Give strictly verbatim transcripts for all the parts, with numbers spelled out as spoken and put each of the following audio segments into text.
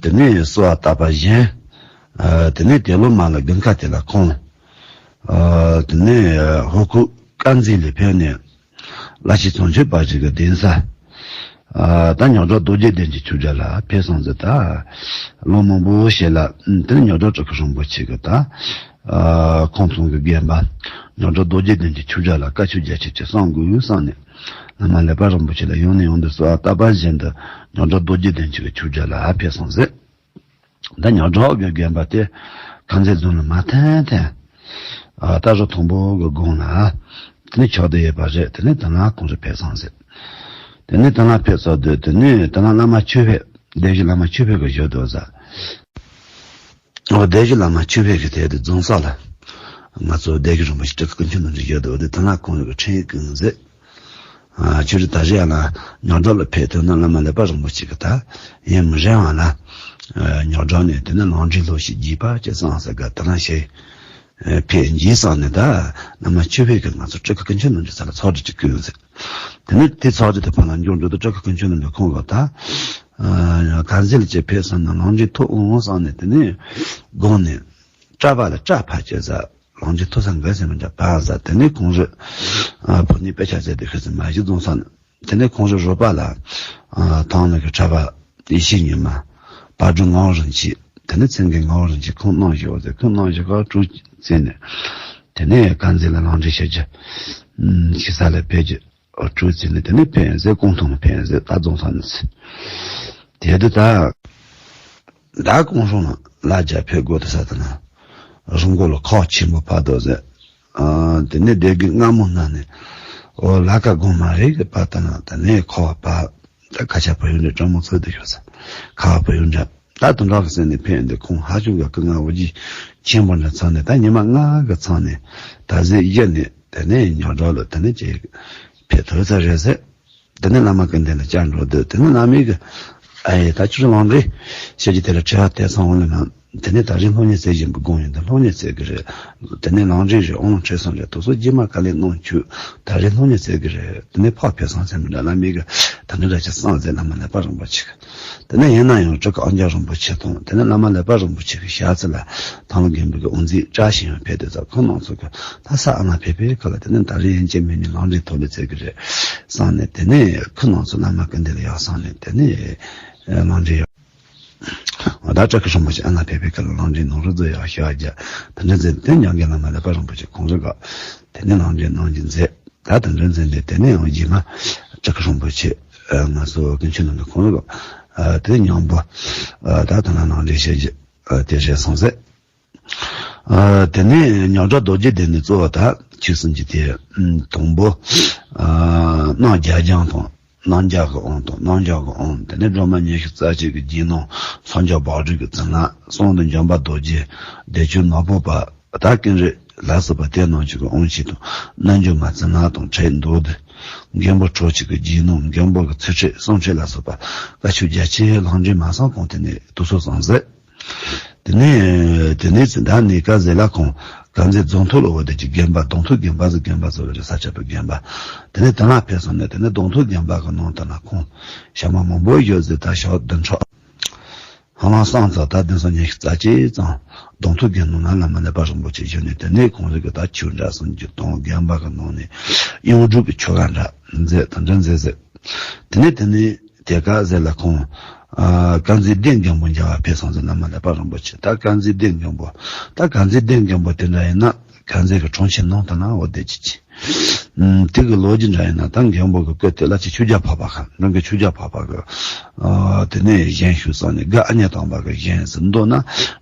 དེ་ནས་གསོལ་བ་བཏབ་པ་བཞིན། ཨ། དེ་ནས་དེ་ལོ་མ་ལ་དགུན་ཁ་དེ་ལ་ཁོང་། ཨ། དེ་ནས་ཧོར་ཁུག་དཀར་མཛེས་ལ་ཕེབས་ནས། བླ་ཆེན་ཙོང་ཆུ་པ་ཞིག་གི་གདན་ས། ཨ། ད་རྙོག་གྲ་རྡོ་རྗེ་གདན་གྱི་ཆོས་རྒྱལ་ལ་ཕེབས་སོང་ཟེར། ད་ལོ་མང་པོ་ཞིག་ལ། ཨ། དེ་ནས་རྙོག་གྲ་སྤྲུལ་སྐུ་རིན་པོ་ཆེ་གི་ད། ཨ། ཁོང་ཚང་གི་དགོན་པ་རྙོག་གྲ་རྡོ་རྗེ་གདན་གྱི་ཆོས་རྒྱལ་ལ་བཀའ་ཆོས་རྒྱ་ཆེ་ཆེ་གསུང་དགོས་བསམ་ནས། བླ་མ་ཀླད་པ་རིན་པོ་ཆེ་ལ་ཡང་ནས་ཡང་དུ་གསོལ་བ་བཏབ་པ་བཞིན་དུ་རྙོག་གྲ་རྡོ་རྗེ་གདན་གྱི་ཆོས་རྒྱལ་ལ་ཕེབས་སོང་ཟེར། ད་རྙོག་གྲ་གི་དགོན་པ་དེ་དཀར་མཛེས་རྫོང་ལ་མ་ཐོན་ཐོན། ཨ། ད་རུ་དང་པོ་གི་དགུན་ལ། དེ་ནས་ཆགས་བསྡད་ཡོད་པ་རེད། དེ་ནས་དེ་ལ་ཁོང་ཚོ་ཕེབས་སོང་ཟེར། དེ་ནས་དེ་ལ་ཕེབས་སོང་དུས། དེ་ནས་དེ་ལ་བླ་མ་ཆོས་འཕེལ། སྡེ་བཞི་བླ་མ་ཆོས་འཕེལ་གྱིས་བཞུགས་འདུག་ཟེར། འོ། སྡེ་བཞི་བླ་མ་ཆོས་འཕེལ་གྱིས་དེ་དུས་རྫོང་སར་ལ། ང་ཚོ་སྡེ་བཞི་རིན་པོ་ཆེ་སྤྲུལ་སྐུ་ཀུན་མཁྱེན་རྣམ་རྒྱལ་བཞུགས་འདུག་དེ་དེ་ལ་ཁོང་ཚོ་གིས་འཕྲིན་ཡིག་བསྐུར་ཟེར། ཨ། ཁྱོད་ཚོ་ད་རེས་ཡར་ལ་རྙོག་གྲ་ལ་ཕེབས་ཐུབ་ན། བླ་མ་ཀླད་པ་རིན་པོ་ཆེ་གིས་ད་ཡུན་མི་རིང་བ་ལ། ཨ། རྙོག་གྲ་ནས་དེ་ནས་ལམ་འབྲས་ལྷུར་བཞེས་བགྱིས་པ་ཅིག་གསུངས་ཟེར་གི། དེ་ལ་ཞིག་ཨ། ཕེབས་བགྱིས་གསུངས་ནས། ད་བླ་མ་ཆོས་འཕེལ་གྱིས་ང་ཚོ་སྤྲུལ་སྐུ་ཀུན་མཁྱེན་རྣམ་རྒྱལ་ས་ལ་ཚོགས་གྲལ་ཅིག་བསྐོར་ཟེར། དེ་ནས་དེ་ཚོགས་གྲལ་དེ་ཕར་ལ་འགྱོ་འགྲོ་དུས་སྤྲུལ་སྐུ་ཀུན་མཁྱེན་རྣམ་རྒྱལ་ཁོང་གིས་ད། ཨ། དཀར་མཛེས་ལ་ཅིག་ཕེབས་སོང་ན་ལམ་འབྲས་ཐོབ་འོང་གསུངས་ནས། དེ་ནས་དགུན་ནས་སྐྲ་བ་ལ་སྐྲ་ཕབ་བྱས་ཟེར། ལམ་འབྲས་ཐོབ་ས་འགའ་ཟེར་མི་འདྲ་ཕབ་ཟེར། དེ་ནས་ཁོང་ཚོས། ཨ། ཕོ་ཉ་དཔེ་ཆ་བཙལ་ཏེ་ཤོད་ཟེར། མ་གཞི་རྫོང་སར་ནས། དེ་ནས་ཁོང་ཚོའི་རོལ་པ་ལ། ཨ། ཐང་ལྷ་གི་ཁྲ་བ་ཡེ་ཤེས་ཉི་མ། བ་སྒྲུབ་ངག་དབང་རིན་ཆེན། དེ་ནས་མཚན་བརྒྱད་ངག་དབང་རིན་ཆེན། ཁོང་རྣམ་བཞི་བ་ཟེར། ཁོང་རྣམ་བཞི་ཀ་གྲོས་བྱས་ནས། དེ་ནས་དཀར་མཛེས་ལ་ལམ་འབྲས་ཞུ་རྒྱུ། ཨ། ཞུ་ས་ལ་ཕེབས་རྒྱུ། ཨ། གྲོས་བྱས་ནས། དེ་ནས་ཕེབས་ཟེར། སྐུ་ཐང་ལ་ཕེབས་ཟེར། ད་རྫོང་སར་ནས་ཟེར། དེ་དུས་ད། ད་སྐུ་སྲུང་ལ་ལ་རྒྱ་ཕེབས་དགོས་དུས་ས་དེ་ན། རི་མགོ་ལ་ཁག་ཆེན་པོ་ཕབ་འདུག་ཟེར། ཨ། དེ་ནས་སྡེ་དགེ་སྔ་མོ་ན་ནས། འོ། ལ་ཁ་དགོང་མོ་རེ་གི་བར་དེ་ན། དེ་ནས་ཁ་བ་བབས། ད་ཁ་ཆེ་བོད་ཡིག་འབྲི་སྤྲང་མོ་ཚོ་དེ་ཤོད་ས། ཁ་བ་བོད་ཡིག་འབྲི། ད་དེ་འདྲ་གི་ཟེར་ནས་ཕེབས་ཏེ། ཁོང་ཧ་ཅང་གི་སྐུ་ངལ་བོ་ཅིག་ཆེན་པོ་འདྲ་ཚང་ནས། ད་ཉི་མ་ལྔ་གི་ཚང་ནས་ད་གཟོད་གཞི་ནས། དེ་ནས་རྙོག་གྲ་ལ་དེ་ནས་ཅིག་ཕེབས་ཐུབ་ས་རེད་ཟེར། དེ་ནས་བླ་མ་སྐུ་མདུན་ལ་བཅར་འགྲོ་དུས། དེ་ནས་བླ་མས་གི། ཨ་ཡེ། ད་ཁྱོད་ལམ་འབྲས་ཞུ་རྒྱུ་དེ་ལ་དྲི་བ་དེ་ཚང་འོང་ལ་ན། དེ་ནས་ད་རེས་སློབ་གཉེར་བྱེད་བཞིན་པའི་དགུན་ཡིན་དུས་སློབ་གཉེར་བྱེད་གི་རེད། དེ་ནས་ལམ་འབྲས་རེད། དབང་ཁྲིད་གསུམ་རེད། དེ་ཚོ་རྗེས་མ་ག་ལེར་གནང་ཆོག་ད་རེས་སློབ་གཉེར་བྱེད་གི་རེད། དེ་ནས་ཕར་ཕེབས་སོང་ཟེར་མི་འདྲ། བླ་མས་གི་ད་འདི་འདྲ་ཅིག་གསུངས་ཟེར། བླ་མ་ཀླད་པ་རིན་པོ་ཆེ་གིས། དེ་ནས་ཡིན་ན་ཡང་སྤྲུལ་སྐུ་ཨོ་རྒྱན་རིན་པོ་ཆེ་དང་། དེ་ནས་བླ་མ་ཀླད་པ་རིན་པོ་ཆེ་གི་ཞབས་རྗེས་ལ་ཐང་ལྷ་དགོན་པའི་གི་དབུ་མཛད་བཀྲ་ཤིས་ཡང་ཕེབས་དུས་ཙམ། ཁོང་རྣམ་ཚོ་གིས་ད་ས་ཨ་ན་ཕེབས་པའི་ཁ་ལ། དེ་ནས་ད་རེས་ཡིན་གཅིག་མིན་གཉིས་ལམ་འབྲས་ཐོབ་ལེ་བྱེད་གི་རེད་གསུངས་ནས། དེ་ནས་ཁོང་རྣམ་ཚོ་བླ་མ་སྐུ་མདུན་ལ་ཡར་སོང་ནས། དེ་ནས་ལམ་འབྲས་ཡར། ད་སྤྲུལ་སྐུ་རིན་པོ་ཆེ་ཨ་ན་ཕེབས་པའི་ཁ་ལ་ལམ་འབྲས་ནང་རུ་ཚོ་ཡར་ཞུ་བ་རྒྱག་དེ་འདྲ་མཛད། དེ་ཉམས་རྒུད་བླ་མ་ཀླད་པ་རིན་པོ་ཆེ་ཁོང་ཚོ་གིས་དེ་ནས་ལམ་འབྲས་གནང་རྒྱུ་མཛད། ད་དེ་འདྲ་མཛད་ནས། དེ་ནས་ཡང་རྗེས་མ་སྤྲུལ་སྐུ་རིན་པོ་ཆེ། ཨ། ང་ཚོ་ཀུན་མཁྱེན་རྣམ་རྒྱལ་ཁོང་ཚོ་གིས། ཨ། དེ་མཉམ་པོ། ཨ། ད་དེ་ན་ལམ་འབྲས་ཞུ་རྒྱུ། ཨ། དེ་རེད་སོང་ཟེར། ཨ། དེ་ནས་རྙོག་གྲ་རྡོ་རྗེ་གདན་ནས་གཙོ་བོ་ད་ཆོས་གསུང་རྒྱུ་དེ། ཨ། དང་པོ། ཨ། གནམ་རྒྱ་རྐྱང་དང་། གནམ་རྒྱ་གི་དབང་དང་། གནམ་རྒྱ་གི་དབང་། དེ་ནས་སྒྲོལ་མ་ཉི་ཤུ་རྩ་གཅིག་གི་རྗེས་གནང་། སངས་རྒྱས་བག་གྲོ་གི་བྱིན་རླབས། གསང་དུ་འཇམ་དཔལ་རྡོ་རྗེ། བདེ་མཆོག་ནག་པོ་པ། ད་ཀུན་རིག་ལ་སོགས་པ་དེ་རྣམས་ཀྱི་དབང་བྱས་དང་། རྣལ་འབྱོར་མ་བྱིན་རླབས་དང་ཕྲད་མདོར་བསྡུས། མགོན་པོ་ཁྲོ་ཆུ་གི་རྗེས་གནང་། མགོན་པོ་གི་ཚུལ་ཁྲིམས་གསུང་ཁྲིད་ལ་སོགས་པ་བཀའ་ཆོས་རྒྱ་ཆེ་ལམ་འབྲས་མ་སངས་གོང་དེ་ནས་དུས་ཚོད་བཟང་ཟེར། དེ་ནས་དེ་ནས་ད་ནི་ཀ་ཟེ་ལ་ཁོང་དཀར་མཛེས་རྫོང་ཐོག་ལ་འོ་དེ་ཀྱི་དགོན་པ། གདོང་ཐུག་དགོན་པ་ཟེར། དགོན་པ་ཟེར་བ་རེད། ས་ཆ་པའི་དགོན་པ། དེ་ནས་དེ་ན་ཕེབས་སོང་ནས། དེ་ནས་གདོང་ཐུག་དགོན་པ་གི་ནང་དུ་ན་ཁོང་ཞག་མ་མང་པོ་བཞུགས་ཟེར། ད་ཞག་བདུན་ཕྲག་ཧ་ལམ་སང་ཙང་ད་བདུན་ཕྲག་ཉི་ཤུ་རྩ་གཅིག་ཙམ་གདོང་ཐུག་གི་ནང་ན་བླ་མ་ཀླད་པ་རིན་པོ་ཆེ་བཞུགས་ནས། དེ་ནས་ཁོང་རང་གིས་ད་ཆོས་འདྲ་གསུང་རྒྱུ་དང་། དགོན་པ་གི་ནང་ནས་གཡུང་དྲུང་གི་ཆོ་ག་འདྲ་མཛད། དེ་འདྲ་མཛད་ཟེར། དེ་ནས་དེ་ནས་དེ་ཀ་ཟེ་ལ་ཁོང་། ཨ། དཀར་མཛེས་སྡེ་མགོན་པོ་མཇལ་བར་ཕེབས་སོང་ཟེར། བླ་མ་ཀླད་པ་རིན་པོ་ཆེ། ད་དཀར་མཛེས་སྡེ་མགོན་པོ། ད་དཀར་མཛེས་སྡེ་མགོན་པོ་དེ་འདྲ་ཡིན་ན། དཀར་མཛེས་ཀྱི་གྲོང་ཁྱེར་ནང་དུ་ན་འོ་དེ་ཅི་ཅི། ཨུམ། དེ་གི་ལོ་རྒྱུས་འདྲ་ཡིན་ན། ད་མགོན་པོ་གི་སྐུ་དེ་བླ་ཆེན་ཆོས་རྒྱལ་འཕགས་པ་ཁ། འགྲོ་མགོན་ཆོས་རྒྱལ་འཕགས་པ་གི། ཨ། དེ་ནས་བཞེངས་ཞུས་སོང་ནས། དགའ་ཨ་མྱེས་དམ་པ་གི་བཞེངས་ཟེར། མདོར་ན་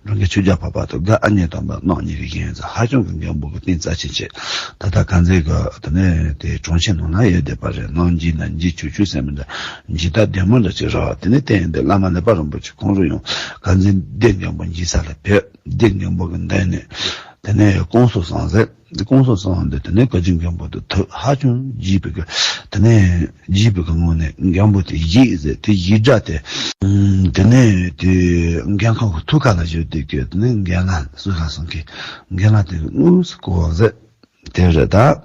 འགྲོ་མགོན་ཆོས་རྒྱལ་འཕགས་པ་དང་དགའ་ཨ་མྱེས་དམ་པ་རྣམ་གཉིས་ཀྱི་བཞེངས་ཟེར། ཧ་ཅང་གི་མགོན་པོ་གི་རྟེན་རྩ་ཆེན་བྱས། ད་ལྟ་དཀར་མཛེས་གི་དེ་ནས་དེ་གྲོང་ཁྱེར་ནང་ན་ཡོད་བསྡད་པ་རེད། གནམ་རྒྱུད་ན་རྒྱུད་ཆོས་ཆོས་ཟེར་མི་འདྲ། འཇིག་རྟ་བདེ་མོ་འདྲ་ཅིག་རེད། དེ་ནས་བསྟན་ཡོད་དེ་བླ་མ་ཀླད་པ་རིན་པོ་ཆེ་ཁོང་རང་ཡང་དཀར་མཛེས་སྡེ་མགོན་པོ་མཇལ་ས་ལ་ཕེབས། སྡེ་མགོན་པོ་གི་མདུན་ནས་དེ་ནས་སྐུ་གསུང་གསུངས་ཟེར། སྐུ་གསུང་གསུངས་འདི་དེ་ནས་བཀའ་བརྒྱུད་མགོན་པོ་དེ་ཐུགས་ཧ་ཅང་དགྱེས་པའི་གི། དེ་ནས་དགྱེས་པའི་གི་ངང་ནས་མགོན་པོ་དེ་བཞེངས་ཟེར། དེ་བཞེངས་སྒྲ་དེ། ཨུམ། དེ་ནས་དེ་མགོན་ཁང་གི་ཐུགས་ཀ་ལ་བཞུགས་དུས་ཀྱི་དེ་ནས་མགོན་ལགས་གསུང་ཁ་གསུང་མཁན་མགོན་ལགས་དེ་དངོས་སུ་བསྐོར་ཟེར། དེ་རེད་ད།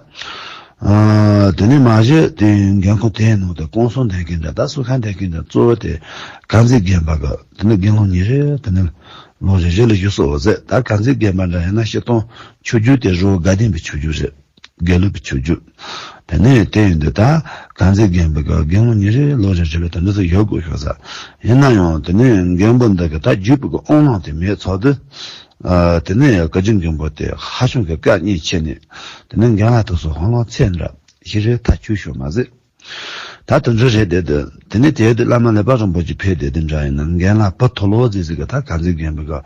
ཨ། དེ་ནས་མ་གཞི་དེ་འགན་ཁུར་དེའི་ནང་དུ་སྐུང་གསོ་འདེབས་མཁན་འདྲ། ད་གསོལ་ཁ་འདེབས་མཁན་འདྲ། གཙོ་བོ་དེ་དཀར་མཛེས་དགོན་པ་གི། དེ་ནས་དགེ་སློང་ཉིན་རེ། དེ་ནས་ལོ་རེ་རེ་ལ་བཞུགས་སོ་ཟེར། ད་དཀར་མཛེས་དགོན་པ་འདྲ་ཡིན་ན་སྤྱིར་བཏང་ཆོས་བརྒྱུད་དེ་རི་བོ་དགའ་ལྡན་པའི་ཆོས་བརྒྱུད་རེད། དགེ་ལུགས་པའི་ཆོས་བརྒྱུད། དེ་ནས་དེ་ཡིན་དུས་ད་དཀར་མཛེས་དགོན་པ་གི་དགེ་སློང་ཉིན་རེ་ལོ་རེ་རེ་ལ་དེ་འདྲ་ཚོ་ཡོད་དགོས་ཤོག་ཟེར། ཡིན་ན་ཡང་དེ་ནས་མགོན་པོ་འདི་གི་ད་བརྒྱུད་པ་གི་དབང་ལུང་དེ་མེད་ཚོགས་དུས། ཨ། དེ་ནས་བཀའ་བརྒྱུད་མགོན་པོ་དེ་ཧ་ཅང་གི་བཀའ་རྙིང་ཆེ་ནས། དེ་ནས་འགན་ལྷག་དུ་སོགས་ཧང་ལང་ཚད་འདྲ་ཞིག་རེད། ཐག་ཆོད་ཤོག་མ་ཟད། ད་དེ་འདྲ་རེད་དེ། དེ་དེ་ནས་དེ་དུས་བླ་མ་ཀླད་པ་རིན་པོ་ཆེ་ཕེབས་དེ་དེ་འདྲ་ཡིན་ན། རྒན་ལགས་བུ་ཐོ་ལོ་ཟེར་ཟེར་གི། ད་དཀར་མཛེས་དགོན་པ་གི།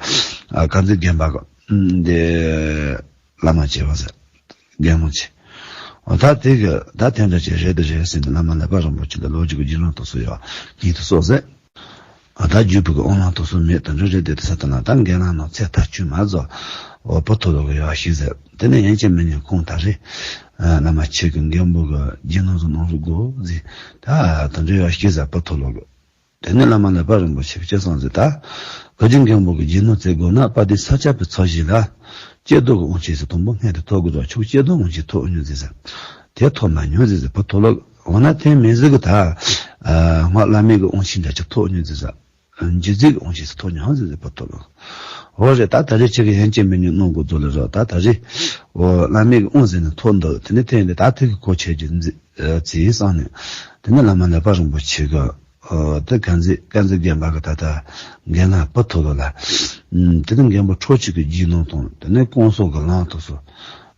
ཨ། དཀར་མཛེས་དགོན་པ་གི། ཨུམ། དེ་བླ་མ་བྱེད་པ་ཟེར། རྒན་མོ་ཆེ། འོ། ད་དེ་གི་ད་དེ་འདྲ་ཅིག་རེད་དེ་རེད་ཟེར་ནས། བླ་མ་ཀླད་པ་རིན་པོ་ཆེ་ལ་ལོ་གཅིག་གི་རྒྱུས་ལོན་དུ་སོང་ཡོད། ཉིད་དུ་སོང་ཟེར། ཨ། ད་བརྒྱུད་པ་གི་དབང་ལུང་དུ་སོང་མེད། དེ་འདྲ་རེད་དེ། དེ་ས་དེ་ན་ད་རྒན་ལགས་ནང་ཚད་ཐག་ཆོད་མ་རྫོགས། འོ། བུ་ཐོ་ལོ་གི་ཡོད་ཤིག་ཟེར། དེ་ནས་ཡན་ཆད་མི་ཉན་ཁོང་ད་རེས། ཨ། བླ་མ་ཁྱེད་ཀྱི་མགོན་པོ་གི་རྗེས་གནང་ཟིག་གནང་རོགས་དགོས་ཟེར། ད་དེ་འདྲ་ཡོད་ཤིག་ཟེར། བུ་ཐོ་ལོ་གི། དེ་ནས་བླ་མ་ཀླད་པ་རིན་པོ་ཆེ་གིས་ཅི་གསུངས་ཟེར། ད་བཀའ་བརྒྱུད་མགོན་པོ་གི་རྗེས་གནང་བཙལ་དགོས་ན། དཔལ་ལྡན་ས་སྐྱ་པའི་ཚོགས་ཞིག་ལ་ཀྱེ་རྡོར་གྱི་དབང་ཆེན་ཟིག་དང་པོ་སྔོན་དུ་ཐོབ་དགོས་ཟེར། ཁྱོད་ཀྱེ་རྡོར་དབང་ཆེན་ཐོབ་མྱོང་ཟེར་ཟེར། དེ་ཐོབ་མ་མྱོང་ཟེར་ཟེར། བུ་ཐོ་ལོ། འོ་ན་དེ་མིན་ཟིག་གི། ད། ཨ། སྔོན་བླ་མའི་གི་དབང་ཆེན་འདྲ་ཅིག་ཐོབ་མྱོང་ཟེར་ཟེར། རྗེ་བཙུན་གྱི་དབང་ཆེན་ཟིག་ཐོབ་མྱོང་ཟེར་ཟེར། བུ་ཐོ་ལོ། འོ་རེད། ད་ད་རེས་ཁྱེད་ཀྱིས་ཡན་ཆད་མི་ཉན་གནང་དགོས་ཚོད་ལ་རོགས། ད་ད་རེས། འོ། བླ་མའི་གི་དབང་ཟེར་ནས་ཐོབ་འདུག། དེ་ནས་དེ་ཡིན་དུས་ད་དེ་གི་གོ་ཆོད་རྒྱུ་མཛད་ཟེར་བསམས་ནས། དེ་ནས་བླ་མ་ཀླད་པ་རིན་པོ་ཆེ་གིས། ཨོ། དེ་དཀར་མཛེས། དཀར་མཛེས་དགོན་པ་གི་ད་ལྟ་རྒན་ལགས་བུ་ཐོ་ལོ་ལ། ཨུམ། དེ་ནས་མགོན་པོ་ཁྲོ་ཆུ་གི་རྗེས་གནང་དང་། དེ་ནས་སྐུང་གསོ་གི་ལུང་དེ་ཚོ།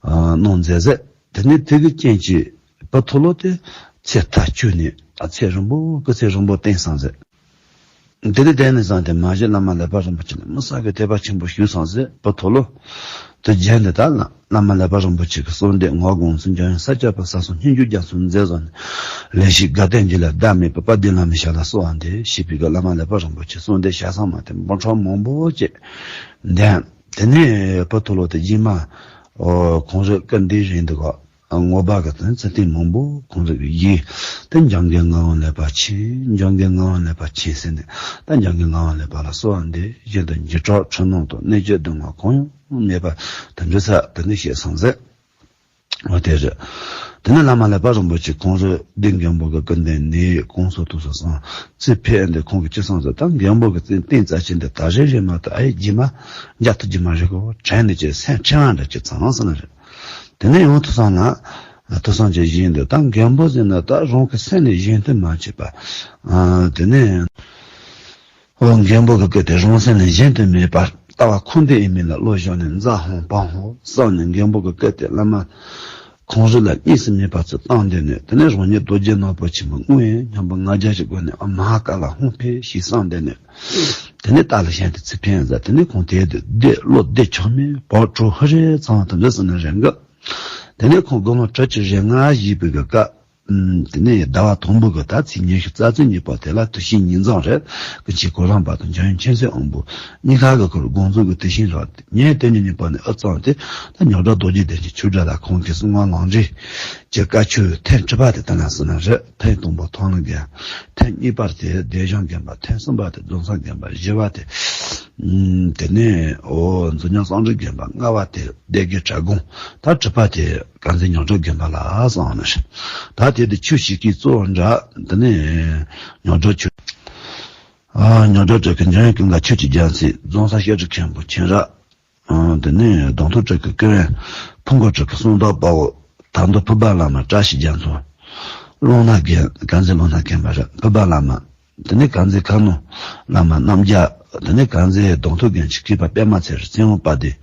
ཨ། གནང་མཛད་ཟེར། དེ་ནས་དེ་གི་རྐྱེན་གྱིས་བུ་ཐོ་ལོ་དེ་ཚད་ཐག་ཆོད་ནས། ཨ། ཚད་རིང་པོ་གི། ཚད་རིང་པོ་བསྟན་སོང་ཟེར། དེ་ལས་དེ་ནས་བཟུང་སྟེ་མ་གཞི་བླ་མ་ཀླད་པ་རིན་པོ་ཆེ་ལ་མི་བསམ་གྱི་དད་པ་ཆེན་པོ་ཞིག་སོང་ཟེར། བུ་ཐོ་ལོ། དེ་རྗེས་འདི་ད་བླ་མ་ཀླད་པ་རིན་པོ་ཆེ་གི་གསོལ་འདེབས། ངག་དབང་ཚུལ་འཇམ་དབྱངས་ས་སྐྱ་པའི་ས་གསུམ་སྙན་བརྒྱུད་རྒྱ་མཚོར་མཛེས་བཟོ་ནས། ལེགས་བཤད་དགའ་ལྡན་རྒྱུད་ལ་ཟླ་མེད་པའི། དཔལ་ལྡན་བླ་མའི་ཞབས་ལ་གསོལ་བ་འདེབས། ཞེས་པའི་གི་བླ་མ་ཀླད་པ་རིན་པོ་ཆེའི་གསོལ་འདེབས་ཞལ་ཚངས་མ་དེ་འབུམ་ཕྲག་མང་པོ་ཅིག་འདོན། དེ་ནས་བུ་ཐོ་ལོ་དེ་རྗེས་མ། ཨོ། ཁོང་རང་སྐུ་འདས་རིང་དུ་གོ། ཨ། ངོ་པ་གི་དོན་ཚུལ་བསྟན་མང་པོ་ཁོང་རང་གིས་བཞེས། དེ་འཇམ་མགོན་ངག་དབང་ཀླད་པ་ཆེ། འཇམ་མགོན་ངག་དབང་ཀླད་པ་ཆེ་ཟེར་ནས། ད་འཇམ་མགོན་ངག་དབང་ཀླད་པ་ལ་གསོལ་བ་འདེབས། རྗེས་ཟློས་འཇིགས་སྐྲག་འཁྲུལ་སྣང་དང་གནོད་བྱེད་སྡུག་བསྔལ་གང་ཡང་མེད་པ་དེ་འདྲ་ཟེར། དེ་འདྲ་བཤད་སོང་ཟེར། འོ། དེ་རེད། དེ་ནས་བླ་མ་ཀླད་པ་རིན་པོ་ཆེ་ཁོང་རང་འདི་མགོན་པོ་གི་སྐུ་མདུན་ནས་སྐུང་གསོ་དེ་ཚོ་སོང་ཚེ་ཕེབས་འདི་ཁོང་གིས་ཅི་གསུངས་ཟེར། ད་མགོན་པོ་གི་བསྟན་བསྟན་རྩ་ཆེན་འདི་ད་རེས་རེས་མ་གཏོགས། ཨ། ཡེ་རྗེས་མ་མཇལ་ཐུབ་རྒྱུ་མ་རེད་གོ། དྲན་ནས་ཅིག་སེམས་ཁྲལ་བ་འདྲ་ཅིག་ཚང་ཟེར་ནི་རེད། དེ་ནས་ཡང་ཐུགས་བསམ་ལ། ཐུགས་བསམ་ཅིག་བཞེས་འདུག། ད་མགོན་པོ་ཟེར་ན་ད་རང་གི་སེམས་ནས་གཞན་དོན་མ་བྱས་པ། ཨ། དེ་ནས། འོ། མགོན་པོ་གི་སྐུ་དེ་རང་སེམས་ནས་གཞན་དོན་མེད་པར། ལྟ་བ་འཁོར་འདས་དབྱེར་མེད་ལ་བློ་བཞག་ནས། མཛའ་ཧོང་བག་ཧོང་བསམས་ནས། མགོན་པོ་གི་སྐུ་དེ་བླ་མ་ཁོང་རང་ལ་གཉིས་སུ་མེད་པ་ཚུལ་བཏང་འདོད་ནས། དེ་ནས་རང་ཉིད་རྡོ་རྗེ་ནག་པོ་ཆེན་པོ་དངོས་ཡང་སྙོམས་པོ་ལྔ་བརྒྱ་ཞིག་བགོས་ནས། ཨ། མ་ཧཱ་ཀཱ་ལ་ཧཱུྃ་ཕཊ་ཞེས་བསམ་འདོད་ནས། དེ་ནས་རྟ་ལ་ཞོན་ཏེ་ཚུར་ཕེབས་ཡོང་ཟེར། དེ་ནས་ཁོང་དེ་དུས་སྡེ་བློ་སྡེ་ཆགས་མེད་བག་དྲོ་ཧུ་རེ་ཚང་དུ་འདུག་ཟེར་ནི་རེད་གི། དེ་ནས་ཁོང་དགུང་ལོ་དྲུག་ཅུ་རེ་ལྔ་བཞེས་པའི་གི་སྐབས། ཨུམ། དེ་ནས་ཟླ་བ་དང་པོ་གི་ད་ཚེས་ཉི་ཤུ་རྩ་བདུན་ཉིན་པ་དེ་ལ་དུས་ཆེན་ཉིན་གྱངས་རེད། ཀུན་མཁྱེན་གོ་རམས་པ་དང་འཇམ་དབྱངས་མཁྱེན་བརྩེ་དབང་པོ་གཉིས་ཀ་གི་ཁོར་དགོངས་རྫོགས་ཀྱི་དུས་ཆེན་རེད། ཉིན་དེ་ཉིན་ཉིན་པ་ནས་དབུ་བརྩམས་ཏེ། ད་རྙོག་དྲ་རྡོ་རྗེ་གདན་གྱི་ཆོས་གྲྭ་ལ་ཁོང་གིས་གསང་སྔགས་ལམ་འབྲས་ཀྱི་བཀའ་ཆོས་ཐེངས་དྲུག་པ་དེ་དེ་ན་གསུངས་ནི་རེད། ཐེངས་དང་པོ་ཐང་ལྷ་དགོན། ཐེངས་གཉིས་པ་དེ་སྡེ་བཞི་དགོན་པ། ཐེངས་གསུམ་པ་དེ་རྫོང་གསར་དགོན་པ། བཞི་པ་དེ། ཨུམ། དེ་ནས། འོ། མཛོ་སྙིང་གསང་འདུས་དགོན་པ། ལྔ་པ་དེ་སྡེ་དགེ་གྲྭ་སྒང་། ད་དྲུག་པ་དེ་དཀར་མཛེས་རྙོག་དྲ་དགོན་པ་ལ་གསུངས་ནི་རེད། ད་དེ་དུས་ཆོས་བཤད་མཁན་གཙོ་བོ་འདྲ། དེ་ནས་རྙོག་དྲ་ཆོས། ཨ། རྙོག་དྲ་སྤྲུལ་སྐུ་འཇམ་དབྱངས་ཀུན་དགའ་ཆོས་ཀྱི་རྒྱལ་མཚན། རྫོང་གསར་བཤད་སྒྲུབ་མཁན་པོ་མཁྱེན་རབ། ཨ། དེ་ནས་གདུང་ཐུང་སྤྲུལ་སྐུ་ཀུན་ཕུང་མགོ་སྤྲུལ་སྐུ་གསང་བདག་དཔའ་བོ། དར་མདོ་ཕུར་པ་བླ་མ་བཀྲ་ཤིས་རྒྱ་མཚོ། ཀློང་ནག་དགོན། དཀར་མཛེས་ཀློང་ནག་དགོན་པ་རེད། ཕུར་པ་བླ་མ། དེ་ནས་དཀར་མཛེས་མཁར་ནང་བླ་མ་རྣམ་རྒྱལ། དེ་ནས་དཀར་མཛེས་གདུང་ཐུང་དགོན་གྱི་མཁས་པ་པད་མ་ཚེ་རིང་། ཚེ་དབང་དཔལ་ལྡན།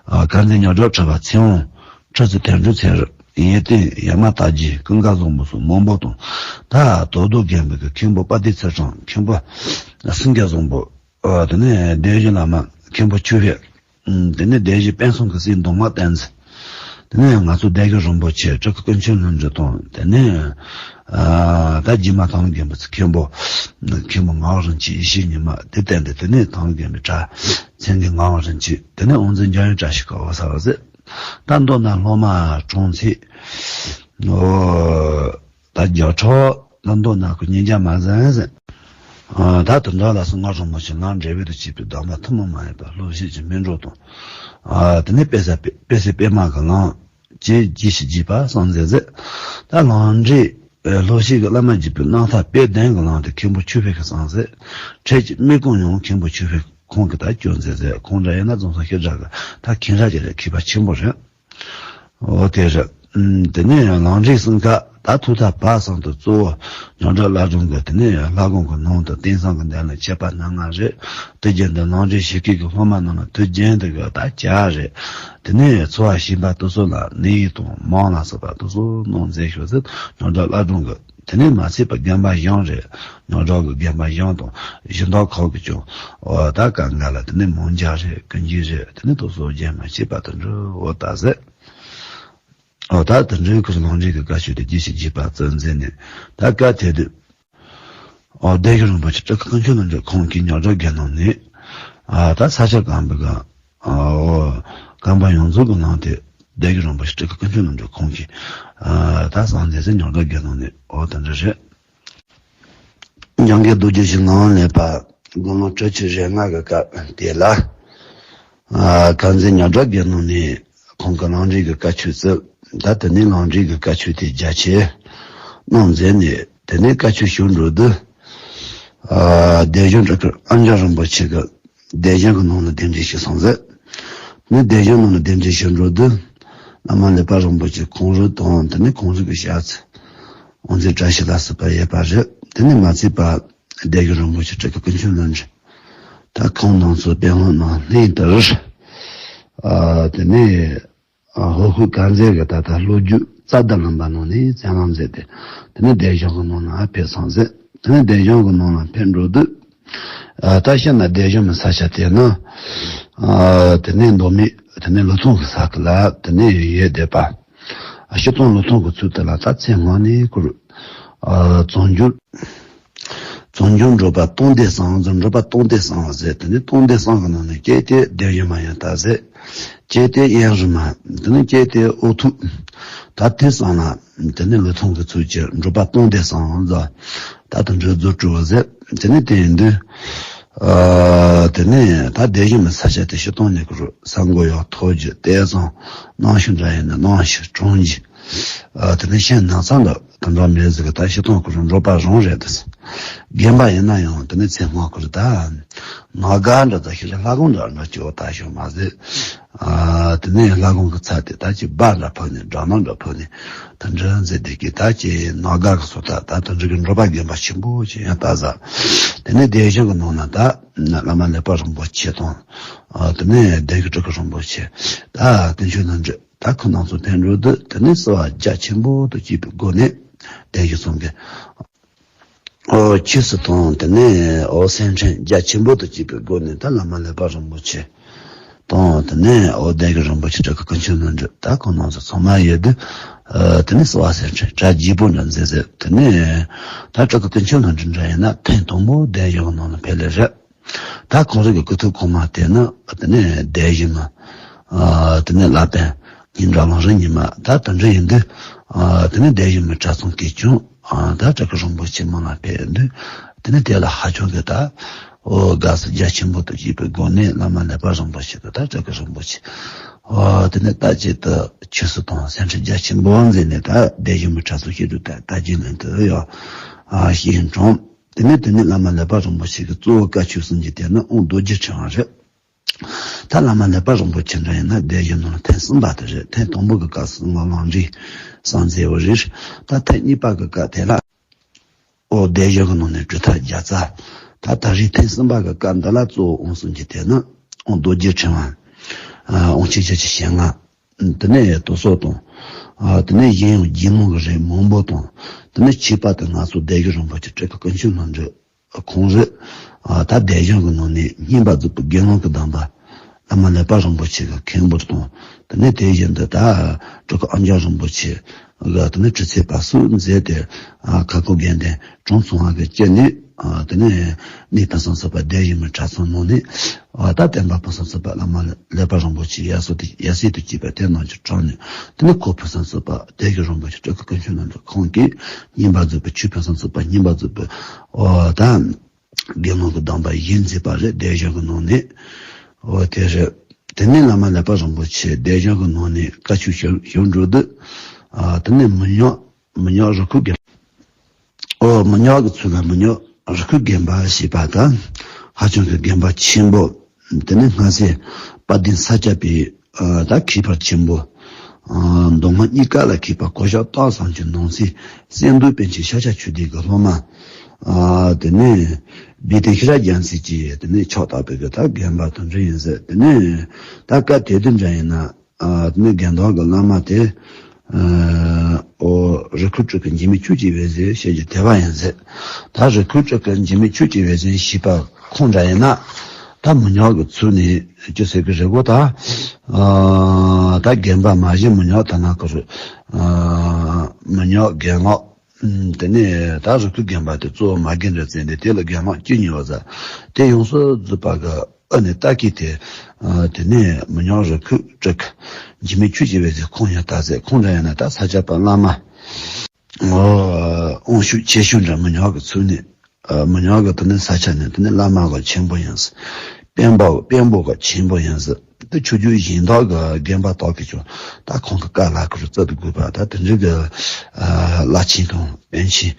ཨ། དཀར་མཛེས་རྙོག་དྲ་ཁྲི་པ་ཚེ་དབང་། ཁྲི་ཙི་དོན་གྲུབ་ཚེ་རིང་། ཡེ་ཏན། ཡ་མ་དར་རྒྱས། ཀུན་དགའ་བཟང་པོ་སོགས་མང་པོ་དང་། ད་དོ་རྡོ་དགོན་པའི་གི་མཁན་པོ་དཔལ་ལྡན་ཚེ་དྲང་། མཁན་པོ་སེང་གེ་བཟང་པོ། ཨ། དེ་ནས་སྡེ་བཞི་བླ་མ་མཁན་པོ་ཆོས་འཕེལ། ཨུམ། དེ་ནས་སྡེ་བཞི་དཔོན་གསུམ་གྱི་སྲས་མདོ་སྔགས་བསྟན་འཛིན། དེ་ནས་ང་ཚོ་སྡེ་དགེ་རིན་པོ་ཆེ་སྤྲུལ་སྐུ་ཀུན་མཁྱེན་ལྷུན་གྲུབ་དང་། དེ་ནས། ཨ། ད་རྗེས་མ་ཐང་ལྷ་དགོན་པའི་མཁན་པོ། མཁན་པོ་ངག་དབང་རིན་ཆེན། ཡེ་ཤེས་ཉི་མ། དེ་བསྟན་ཏེ། དེ་ནས་ཐང་ལྷ་དགོན་པའི་གྲྭ་མཚན་དགེ་ངག་དབང་རིན་ཆེན། དེ་ནས་དབུ་འཛིན་འཇམ་དབྱངས་བཀྲ་ཤིས་ཁ་བ་ཟེར་བ་ཟེར། ད་མདོ་ན་སློབ་མ་གྲངས་ཚད། ཨོ། ད་བརྒྱ་ཕྲག་ད་མདོ་ན་ཁོ་ཉིས་བརྒྱ་མ་ཟིན་ཟིན། ཨ། ད་དེ་འདྲ་ལ་གསང་སྔགས་རིན་པོ་ཆེ་ལམ་འབྲས་བུ་དང་བཅས་པའི་གདམས་པ་ཐུན་མོང་མ་ཡིན་པ་སློབ་བཤད་ཀྱི་སྨིན་གྲོལ་དང་། ཨ། དེ་ནས་དཔལ་ས་དཔལ་སྲས་པད་མ་གི་ལམ། ཅེས་རྒྱས་ཤིང་རྒྱས་པ་གསུངས་མཛད་ཟེར། ད་ལམ་འབྲས་ལྷོ་ཕྱོགས་ཀྱི་བླ་མ་དགྱེས་པའི་རྣམ་ཐར་དཔལ་ལྡན་གྱི་གླིང་དེ་མཁན་པོ་ཆོས་འཕེལ་གྱིས་གསུངས་ཟེར། འཕྲལ་གྱི་མི་ཀུན་ཡང་མཁན་པོ་ཆོས་འཕེལ་ཁོང་གིས་ད་བསྐྱོན་མཛད་ཟེར། ཁོང་འདྲ་ཡིན་ན་རྫོང་སར་ཤེས་རབ་ཀྱི་ད་མཁན་སློབ་ཅིག་རེད། མཁས་པ་ཆེན་པོ་རེད། འོ་དེ་རེད། ཨུམ། དེ་ནས་ལམ་འབྲས་གསུམ་ཀ་ད་ཐུགས་ཐག་བབས་ཙམ་དུ་གཙོ་བོ་རྙོག་དྲ་བླ་སྒྲུང་གི་དེ་ནས་ལྷ་སྒོམ་གྱི་ནང་དུ་དེང་སང་གི་འདི་ལ་མཆེད་པ་སྣ་ལྔ་རེད། དེ་བཞིན་དུ་ལམ་འབྲས་ཞིབ་རྒྱས་ཀྱི་སློབ་མ་རྣམས་ལ་དུས་རྒྱུན་དུ་གི་ད་བྱ་རེད། དེ་ནས་འཚོ་བ་ཞིབ་པ་དེ་ཚོ་ལ་གནས་ཡིག་དང་མང་ལ་སོགས་པ་དེ་ཚོ་གནང་མཛད་ཤོག་ཟེར། རྙོག་དྲ་བླ་སྒྲུང་གི་དེ་ནས་མ་ཚད་པ་རྒན་པ་གཞོན་རེད། རྙོག་དྲ་གི་རྒན་པ་གཞོན་དང་གཞན་དག་ཁག་གི་ཀྱང་འོ་ད་གང་ག་ལ་དེ་ནས་མང་ཇ་རེད། ཀུན་རྒྱུ་རེད། དེ་ནས་དེ་ཚོ་རྒྱན་མ་ཆད་པ་དེ་འདྲ་འོ་ད་ཟེར། འོ་ད་དེ་འདྲའི་ཁོ་རང་ལམ་འབྲས་ཀྱི་བཀའ་ཆོས་དེ་རྒྱས་ཤིང་རྒྱས་པ་ཙམ་མཛད་ནས། ད་སྐབས་དེ་དུས་འོ་སྡེ་བཞི་རིན་པོ་ཆེ་སྤྲུལ་སྐུ་ཀུན་མཁྱེན་རྣམ་འདྲེན་ཁོང་གིས་རྙོག་དྲ་དགེ་སློང་ནས་ཨ་ད་ས་སྐྱ་སྒམ་པོའི་སྒང་འོ་སྒམ་པ་ཡོངས་རྫོགས་ཀྱི་ནང་དེ་སྡེ་བཞི་རིན་པོ་ཆེ་སྤྲུལ་སྐུ་ཀུན་མཁྱེན་རྣམ་འདྲེན་ཁོང་གིས་ཨ་ད་གསུངས་མཛད་ཟེར། རྙོག་དྲ་དགེ་སློང་ནས་འོ་དེ་འདྲ་རེད། འཇམ་མགོན་རྡོ་རྗེ་འཆང་ལམ་ལེགས་པ་དགུང་ལོ་དྲུག་ཅུ་རེ་ལྔ་གི་སྐབས་དེ་ལ། ཨ་དཀར་མཛེས་རྙོག་དྲ་དགེ་སློང་ནས་ཁོང་གི་ལམ་འབྲས་ཀྱི་བཀའ་ཆོས་བསྩལ། ད་དེ་ནས་ལམ་འབྲས་ཀྱི་བཀའ་ཆོས་དེ་རྒྱ་ཆེ་གནང་མཛད་ནས། དེ་ནས་བཀའ་ཆོས་ཞུ་འགྲོ་དུས། ཨ་སྡེ་བཞི་སྤྲུལ་སྐུ་ཨ་འཇམ་རིན་པོ་ཆེ་གིས་སྡེ་བཞི་གི་ནང་ལ་གདན་འདྲེན་ཞུས་སོང་ཟེར། ནས་སྡེ་བཞི་ནང་ལ་གདན་འདྲེན་ཞུ་འགྲོ་དུས། བླ་མ་ལེགས་པ་རིན་པོ་ཆེ་ཁོང་རང་དང་དེ་ནས་ཁོང་རང་གི་ཞབས་ཕྱི་དབུ་མཛད་བཀྲ་ཤིས་ལ་སོགས་པ་ཡོད་པ་རེད། དེ་ནས་མ་ཚད་པ་སྡེ་བཞི་རིན་པོ་ཆེ་སྤྲུལ་སྐུ་ཀུན་མཁྱེན་རྣམ་འདྲེན། ད་ཁོང་རྣམ་ཚོ་དཔོན་སློབ་རྣམས་ལྷན་དུ། ཨ་དེ་ནས་ཨ་ཧོར་ཤུལ་དཀར་མཛེས་ཀྱི་ད་ལྟ་ལྷོ་རྒྱུད་རྩ་བརྡ་ལུང་པ་ནང་ནས་མཚན་ལམ་མཛད་དེ། དེ་ནས་སྡེ་བཞི་གི་ནང་ན་ཕེབས་སོང་ཟེར། དེ་ནས་སྡེ་བཞི་གི་ནང་ན་ཕེབས་འགྲོ་དུས། ཨ་ད་ཤི་ན་སྡེ་བཞི་མི་ས་ཆ་དེ་ན། ཨ་དེ་ནས་མདོ་སྨད་དེ་ནས་ལི་ཐང་གི་ས་ཁུལ་ལ་དེ་ནས་ཡོད་བསྡད་པ། ཨ་སྤྱིར་བཏང་ལི་ཐང་གི་ཚུལ་དེ་ལ་ད་ཚེ་སྔ་ནས་ཁུར། ཨ་བཙན་བྱོལ། བཙན་བྱོལ་འབྲོག་པ་སྟོང་སྡེ་གསུམ་ཟེར། འབྲོག་པ་སྟོང་སྡེ་གསུམ་ཟེར། དེ་ནས་སྟོང་སྡེ་གསུམ་གི་ནང་ནས་གཅིག་དེ་སྡེ་བཞི་མི་ཡིན་ད་ཟེར། གཅིག་དེ་གཡས་རུ་མ། དེ་ནས་གཅིག་དེ་ཨོ་ཐུག་ད་དེ་གསུམ་ལ་དེ་ནས་ལི་ཐང་གི་ཚུལ་གྱིས་འབྲོག་པ་སྟོང་སྡེ་གསུམ་ཟེར། ད་དེ་འདྲ་བཟོ་སྤྲོ་བ་ཟེར། དེ་ནས་དེ་ཡིན་དུས། ཨ་དེ་ནས་ད་སྡེ་བཞི་མི་ས་ཆ་དེ་སྤྱིར་བཏང་ནས་ཁུར་ས་མགོ་ཡང་ཐོག་རྒྱུ་དེ་ཙང་གནམ་གཤིས་འདྲ་ཡིན་ན་གནམ་གཤིས་གྲང་རྒྱུ། ཨ་དེ་ནས་ཤིང་ནགས་ཚལ་འདྲ་དེ་འདྲ་མེད་ཟིག་གི་ད་སྤྱིར་བཏང་ཁུར་འབྲོག་པ་རང་རེད་དེ། རྒན་པ་ཡིན་ན་ཡང་དེ་ནས་ཚེ་སྔ་ཁུར་ད་ནགས་སྒར་འདྲ་ད་ཤི་རེ་ལྷ་ཁང་འདྲ་འདྲ་ཅིག་འོ་ད་ཤོད་མ་ཟེར། ཨ་དེ་ནས་ལྷ་ཁང་གི་ཚབ་དེ་ད་ཅིག་སྦ་འདྲ་ཕབ་ནས་སྦྲ་ནག་འདྲ་ཕབ་ནས་དེ་འདྲ་མཛད་བསྡད་ཀྱི། ད་ཅིག་ནགས་སྒར་གི་བཟོ་ལྟ་ད་དེ་འདྲ་གི་འབྲོག་པ་རྒན་པ་ཆེན་པོ་ཅིག་ཡང་ལྟ་ས། དེ་ནས་སྡེ་བཞི་གི་ནང་ན་ད་བླ་མ་ལེགས་པ་རིན་པོ་ཆེ་དང་། ཨ་དེ་ནས་སྡེ་བཞི་སྤྲུལ་སྐུ་རིན་པོ་ཆེ། ད་ཀུན་མཁྱེན་རྣམ་འདྲེན་ད་ཁོང་རྣམ་ཚོ་ཕེབས་འགྲོ་དུས། དེ་ནས་བསུ་བ་རྒྱ་ཆེན་པོ་དང་བཅས་པའི་སྒོ་ནས་སྡེ་བཞི་གསུམ་གྱི་ཨོ་ཆོས་སྲིད་དང་། དེ་ནས་ཨོ་སེར་ཕྲེང་རྒྱ་ཆེན་པོ་དང་བཅས་པའི་སྒོ་ནས་ད་བླ་མ་ལེགས་པ་རིན་པོ་ཆེ་དང་། དེ་ནས་ཨོ་སྡེ་བཞི་རིན་པོ་ཆེ་སྤྲུལ་སྐུ་ཀུན་མཁྱེན་རྣམ་འདྲེན་ད་ཁོང་རྣམ་ཚོ་ཚང་མ་ཡོད་དུས། ཨ་དེ་ནས་བསུ་བ་སེར་ཕྲེང་གྲ་རྒྱས་པོ་འདྲ་མཛད་ཟེར། དེ་ནས་ད་སྤྲུལ་སྐུ་ཀུན་མཁྱེན་རྣམ་འདྲེན་འདྲ་ཡིན་ན་ཐེངས་དང་པོ་སྡེ་བཞི་གི་ནང་ལ་ཕེབས་ལེ་རེད། ད་ཁོང་རང་གི་སྐུ་ཐུགས་གོང་མ་དེ་ནི་དེ་ནས་སྡེ་བཞི་མི། ཨ་དེ་ནས་བླ་བརྟན་ཉི་འདྲ་ལམ་རིམ་ཉི་མ་ད་དེ་འདྲ་ཡིན་དུས། ཨ་དེ་ནས་སྡེ་བཞི་མི་གྲྭ་ཚང་གིས་ཀྱང་ཨ་ད་སྤྲུལ་སྐུ་རིན་པོ་ཆེ་མི་ལ་ཕེབས་དུས། དེ་ནས་དེ་ལ་ཧ་ཅང་གི་ད་ཨོ་དགའ་བསུ་རྒྱ་ཆེན་པོ་དང་བཅས་པའི་སྒོ་ནས་བླ་མ་ལེགས་པ་རིན་པོ་ཆེ་དང་ད་སྤྲུལ་སྐུ་རིན་པོ་ཆེ། ཨ་དེ་ནས་ད་ཅིག་ཏུ་ཆོས་སྲིད་དང་སེར་ཕྲེང་རྒྱ་ཆེན་པོ་མཛད་ནས་ད་སྡེ་བཞི་མི་གྲྭ་ཚང་ཞིག་ཏུ་ད་ད་རྒྱུན་ལས་དུ་ཡང་ཨ་ཞིང་དྲུང་། དེ་ནས་དེ་ནས་བླ་མ་ལེགས་པ་རིན་པོ་ཆེ་གི་གཙོ་བོ་བཀའ་ཆོས་གསུམ་གྱི་དེ་ནི་དབང་རྡོ་རྗེ་ཕྲེང་བ་རེད། ད་བླ་མ་ལེགས་པ་རིན་པོ་ཆེ་འདྲ་ཡིན་ན་སྡེ་བཞི་ནང་ལ་ཐེངས་གསུམ་པ་དེ་རེད། ཐེངས་དང་པོ་གི་སྐབས་སུ་ངག་དབང་རིགས་གསུམ་མཛད་པ་རེད། ད་ཐེངས་གཉིས་པ་གི་སྐབས་དེ་ལ་ཨོ་སྡེ་བཞི་གི་ནང་ནས་གྲུབ་མཐའ་བརྒྱ་རྩ། ད་ད་རེས་ཐེངས་གསུམ་པ་གི་སྐབས་འདི་ལ་གཙོ་བོ་དབང་གསུམ་གྱི་དེ་ནི་དབང་རྡོ་རྗེ་ཕྲེང་བ། ཨ་དབང་ཆེན་བརྒྱད་ཅུ་ཞེ་ལྔ། དེ་ནས་དུ་སོགས་དང་། ཨ་དེ་ནས་གཞན་ཡང་རྒྱུད་མང་གི་རིགས་མང་པོ་དང་། དེ་ནས་ཆོས་པ་དང་ང་ཚོ་སྡེ་བཞི་རིན་པོ་ཆེ་སྤྲུལ་སྐུ་ཀུན་མཁྱེན་རྣམ་འདྲེན་ཁོང་རེད། ཨ་ད་སྡེ་བཞི་གི་ནང་ནས་བསྙེན་པར་མཛད་པའི་དགེ་སློང་གི་གདམས་པ་བླ་མ་ལེགས་པ་རིན་པོ་ཆེ་གི་མཁན་པོ་དང་། དེ་ནས་དེ་བཞིན་དུ་ད་སྤྲུལ་སྐུ་ཨ་འཇམ་རིན་པོ་ཆེ་གི་དེ་ནས་གྲུབ་ཚེས་པ་སུ་མཛད་དེ། ཨ་ཁ་ཁོ་དགེ་ལྡན་དྲུང་ཚོང་བ་གི་སྐྱེ་གནས། ཨ་དེ་ནས་གནས་ཕུན་སུམ་ཚོགས་པ་སྡེ་བཞི་མི་གྲྭ་ཚང་ནང་ནས། ཨ་ད་བསྟན་པ་ཕུན་སུམ་ཚོགས་པ་བླ་མ་ལེགས་པ་རིན་པོ་ཆེ་ཡབ་སྲས་དེ་ཡབ་སྲས་དུ་བཅས་པ་དེ་རྣམས་ཀྱི་དྲུང་ནས། དེ་ནས་ཁོ་ཕུན་སུམ་ཚོགས་པ་སྡེ་བཞི་རིན་པོ་ཆེ་སྤྲུལ་སྐུ་ཀུན་མཁྱེན་རྣམ་འདྲེན་ཁོང་གིས་བསྙེན་པར་མཛད་པའི་ཆོས་ཕུན་སུམ་ཚོགས་པ་བསྙེན་པར་མཛད་པའི་ཨོ་ད་དགེ་སློང་གི་གདམས་པ་བཞི་མཛད་པ་རེད། སྡེ་བཞི་གི་ནང་ནས་ཨོ་དེ་རེད། དེ་ནས་བླ་མ་ཀླད་པ་རིན་པོ་ཆེ་སྡེ་གཞུང་གི་ནང་ནས་བཀའ་ཆོས་ཞུ་ཞུ་འགྲོ་དུས། ཨ་དེ་ནས་མི་ཉག་མི་ཉག་རི་ཁུག་རྒན། ཨོ་མི་ཉག་གི་ཚུལ་ལ་མི་ཉག་རི་ཁུག་རྒན་པ་ཞེས་པ་དང་། ཧ་ཅང་གི་རྒན་པ་ཆེན་པོ། དེ་ནས་སྔ་སེ་དཔལ་ལྡན་ས་སྐྱ་པའི་ཨ་ད་མཁས་པ་ཆེན་པོ། ཨ་མདོ་སྔགས་གཉིས་ཀ་ལ་མཁས་པ་གོ་ཤཱཀ་སྟག་ཚང་གི་ནང་སྲིད་གསེར་མདོག་པཎ་ཆེན་ཤཱཀྱ་ཆོས་ལྡན་གྱི་སློབ་མ། ཨ་དེ་ནས་བི་ཏན་ཤེས་རབ་རྒྱལ་མཚན་གྱིས་དེ་ནས་ཕྱག་བཏབ་པའི་གི་ད་རྒན་པ་དོན་འགྲུབ་ཡིན་ཟེར། དེ་ནས་ད་སྐབས་དེ་དུས་འདྲ་ཡིན་ན། ཨ་དེ་ནས་དགེ་ལྡོག་གི་བླ་མ་དེ། ཨ་ཨོ་རི་ཁུག་སྤྲུལ་སྐུ་འཇིགས་མེད་ཆོས་ཀྱི་འོད་ཟེར་ཞེས་ཀྱི་དེ་བ་ཡིན་ཟེར། ད་རི་ཁུག་སྤྲུལ་སྐུ་འཇིགས་མེད་ཆོས་ཀྱི་འོད་ཟེར་ཞེས་པ་ཁོང་འདྲ་ཡིན་ན། ད་མི་ཉག་གི་ཚུལ་ནས་ཅི་ཟེར་གི་རེད་གོ་ད། ཨ་ད་རྒན་པ་མ་གཞི་མི་ཉག་ད་ན་གི་རུ། ཨ་མི་ཉག་རྒན་ལགས། ཨུམ། དེ་ནས་ད་རི་ཁུག་རྒན་པ་དེ་གཙོ་བོ་མ་རྒན་རེད་ཟེར་ནས་དེ་ལ་རྒན་ལགས་བཅུ་གཉིས་པ་ཟེར། དེ་ཡོངས་སུ་རྫོགས་པ་གི་ཨ་ནི་ལྟ་གི་དེ། ཨ་དེ་ནས་མི་ཉག་རི་ཁུག་སྤྲུལ་སྐུ་འཇིགས་མེད་ཆོས་ཀྱི་འོད་ཟེར་ཁོང་ཡང་ད་ཟེར། ཁོང་འདྲ་ཡིན་ན་ད་ས་སྐྱ་པ་བླ་མ། ཨོ་དབང་ཕྱུག་ཆེ་ཤོས་འདྲ་མི་ཉག་གི་ཚུལ་ནས། ཨ་མི་ཉག་གི་དེ་ནས་ས་ཆ་ནས་དེ་ནས་བླ་མ་གི་ཆེན་པོ་ཡིན་ཟེར། དཔོན་པོ་དཔོན་པོ་གི་ཆེན་པོ་ཡིན་ཟེར། དེ་ཆོས་བརྒྱུད་གཞན་དག་གི་རྒན་པ་དག་གིས་ཀྱང་ད་ཁོང་གི་བཀའ་ལ་ཁུར་བརྩི་དུ་དགོས་པ། ད་དེ་འདྲའི་གི་ཨ་བླ་ཆེན་དང་པཎ་ཆེན་